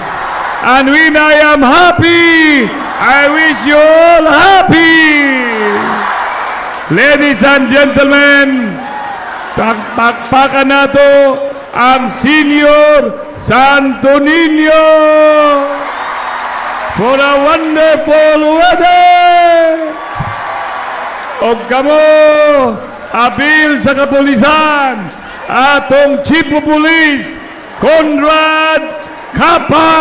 And when I am happy, I wish you all happy. Ladies and gentlemen, pakpakan nato ang Senior Santo Niño for a wonderful weather. Og kamo, apil sa kapulisan, atong Chief of Police, Conrad Kapa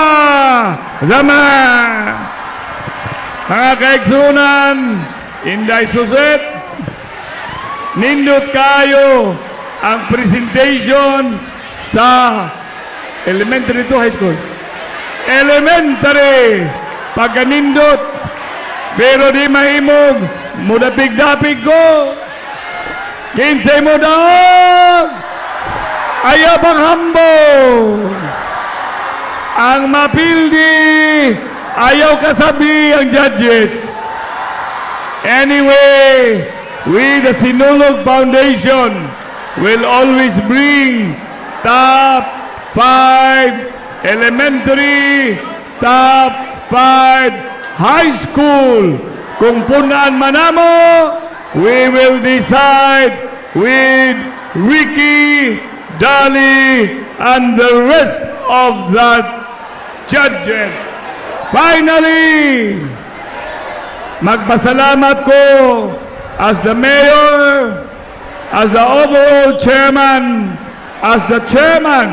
Zaman. Mga kaigsunan, Inday Suset, nindot kayo ang presentation sa elementary to high school. Elementary! Pagkanindot, pero di mahimog, mudapig-dapig ko. Kinsay mo daog! Ayaw pang hambo! Ang mapildi, ayaw kasabi ang judges. Anyway, we the Sinulog Foundation will always bring top 5 Elementary, top 5 high school. Kung punaan man namo, we will decide with Ricky, Dali, and the rest of the judges. Finally, magpasalamat ko as the mayor, as the overall chairman, as the chairman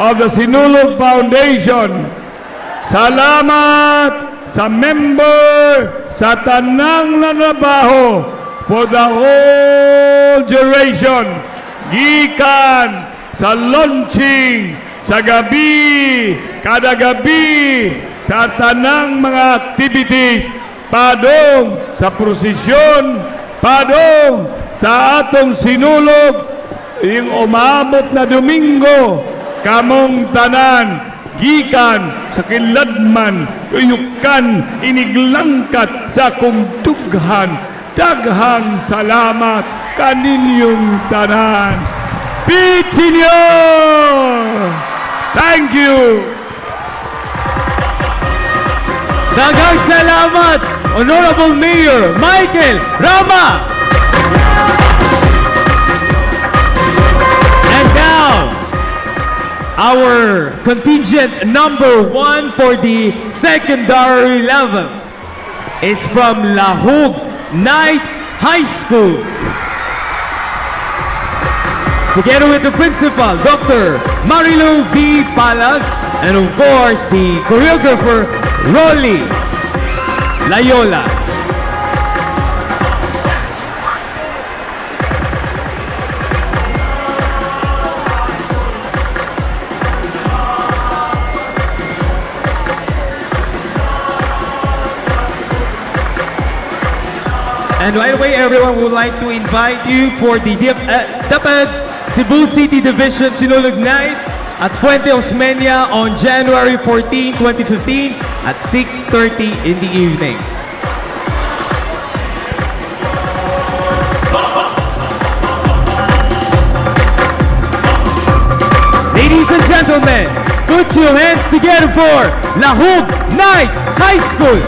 of the Sinulog Foundation. Salamat sa member sa tanang nanrabaho for the whole duration, gikan sa launching sa gabi, kada gabi, sa tanang mga activities, padong sa prosesyon, padong sa atong sinulog, yung umabot na Domingo, kamong tanan, gikan sa kiladman, kuyukan, iniglangkat sa akong dughan. Daghang salamat kaninyong tanan. Pichinyo! Thank you! Daghang salamat, Honorable Mayor Michael Rama! And now, our contingent number 1 for the secondary level is from Lahug Night High School. Together with the principal, Dr. Marilu V. Palag, and of course, the choreographer, Rolly Layola. And right away, everyone, we would like to invite you for the DepEd Cebu City Division Sinulog Night at Fuente Osmeña on January 14, 2015 at 6:30 in the evening. Ladies and gentlemen, put your hands together for Lahug Night High School.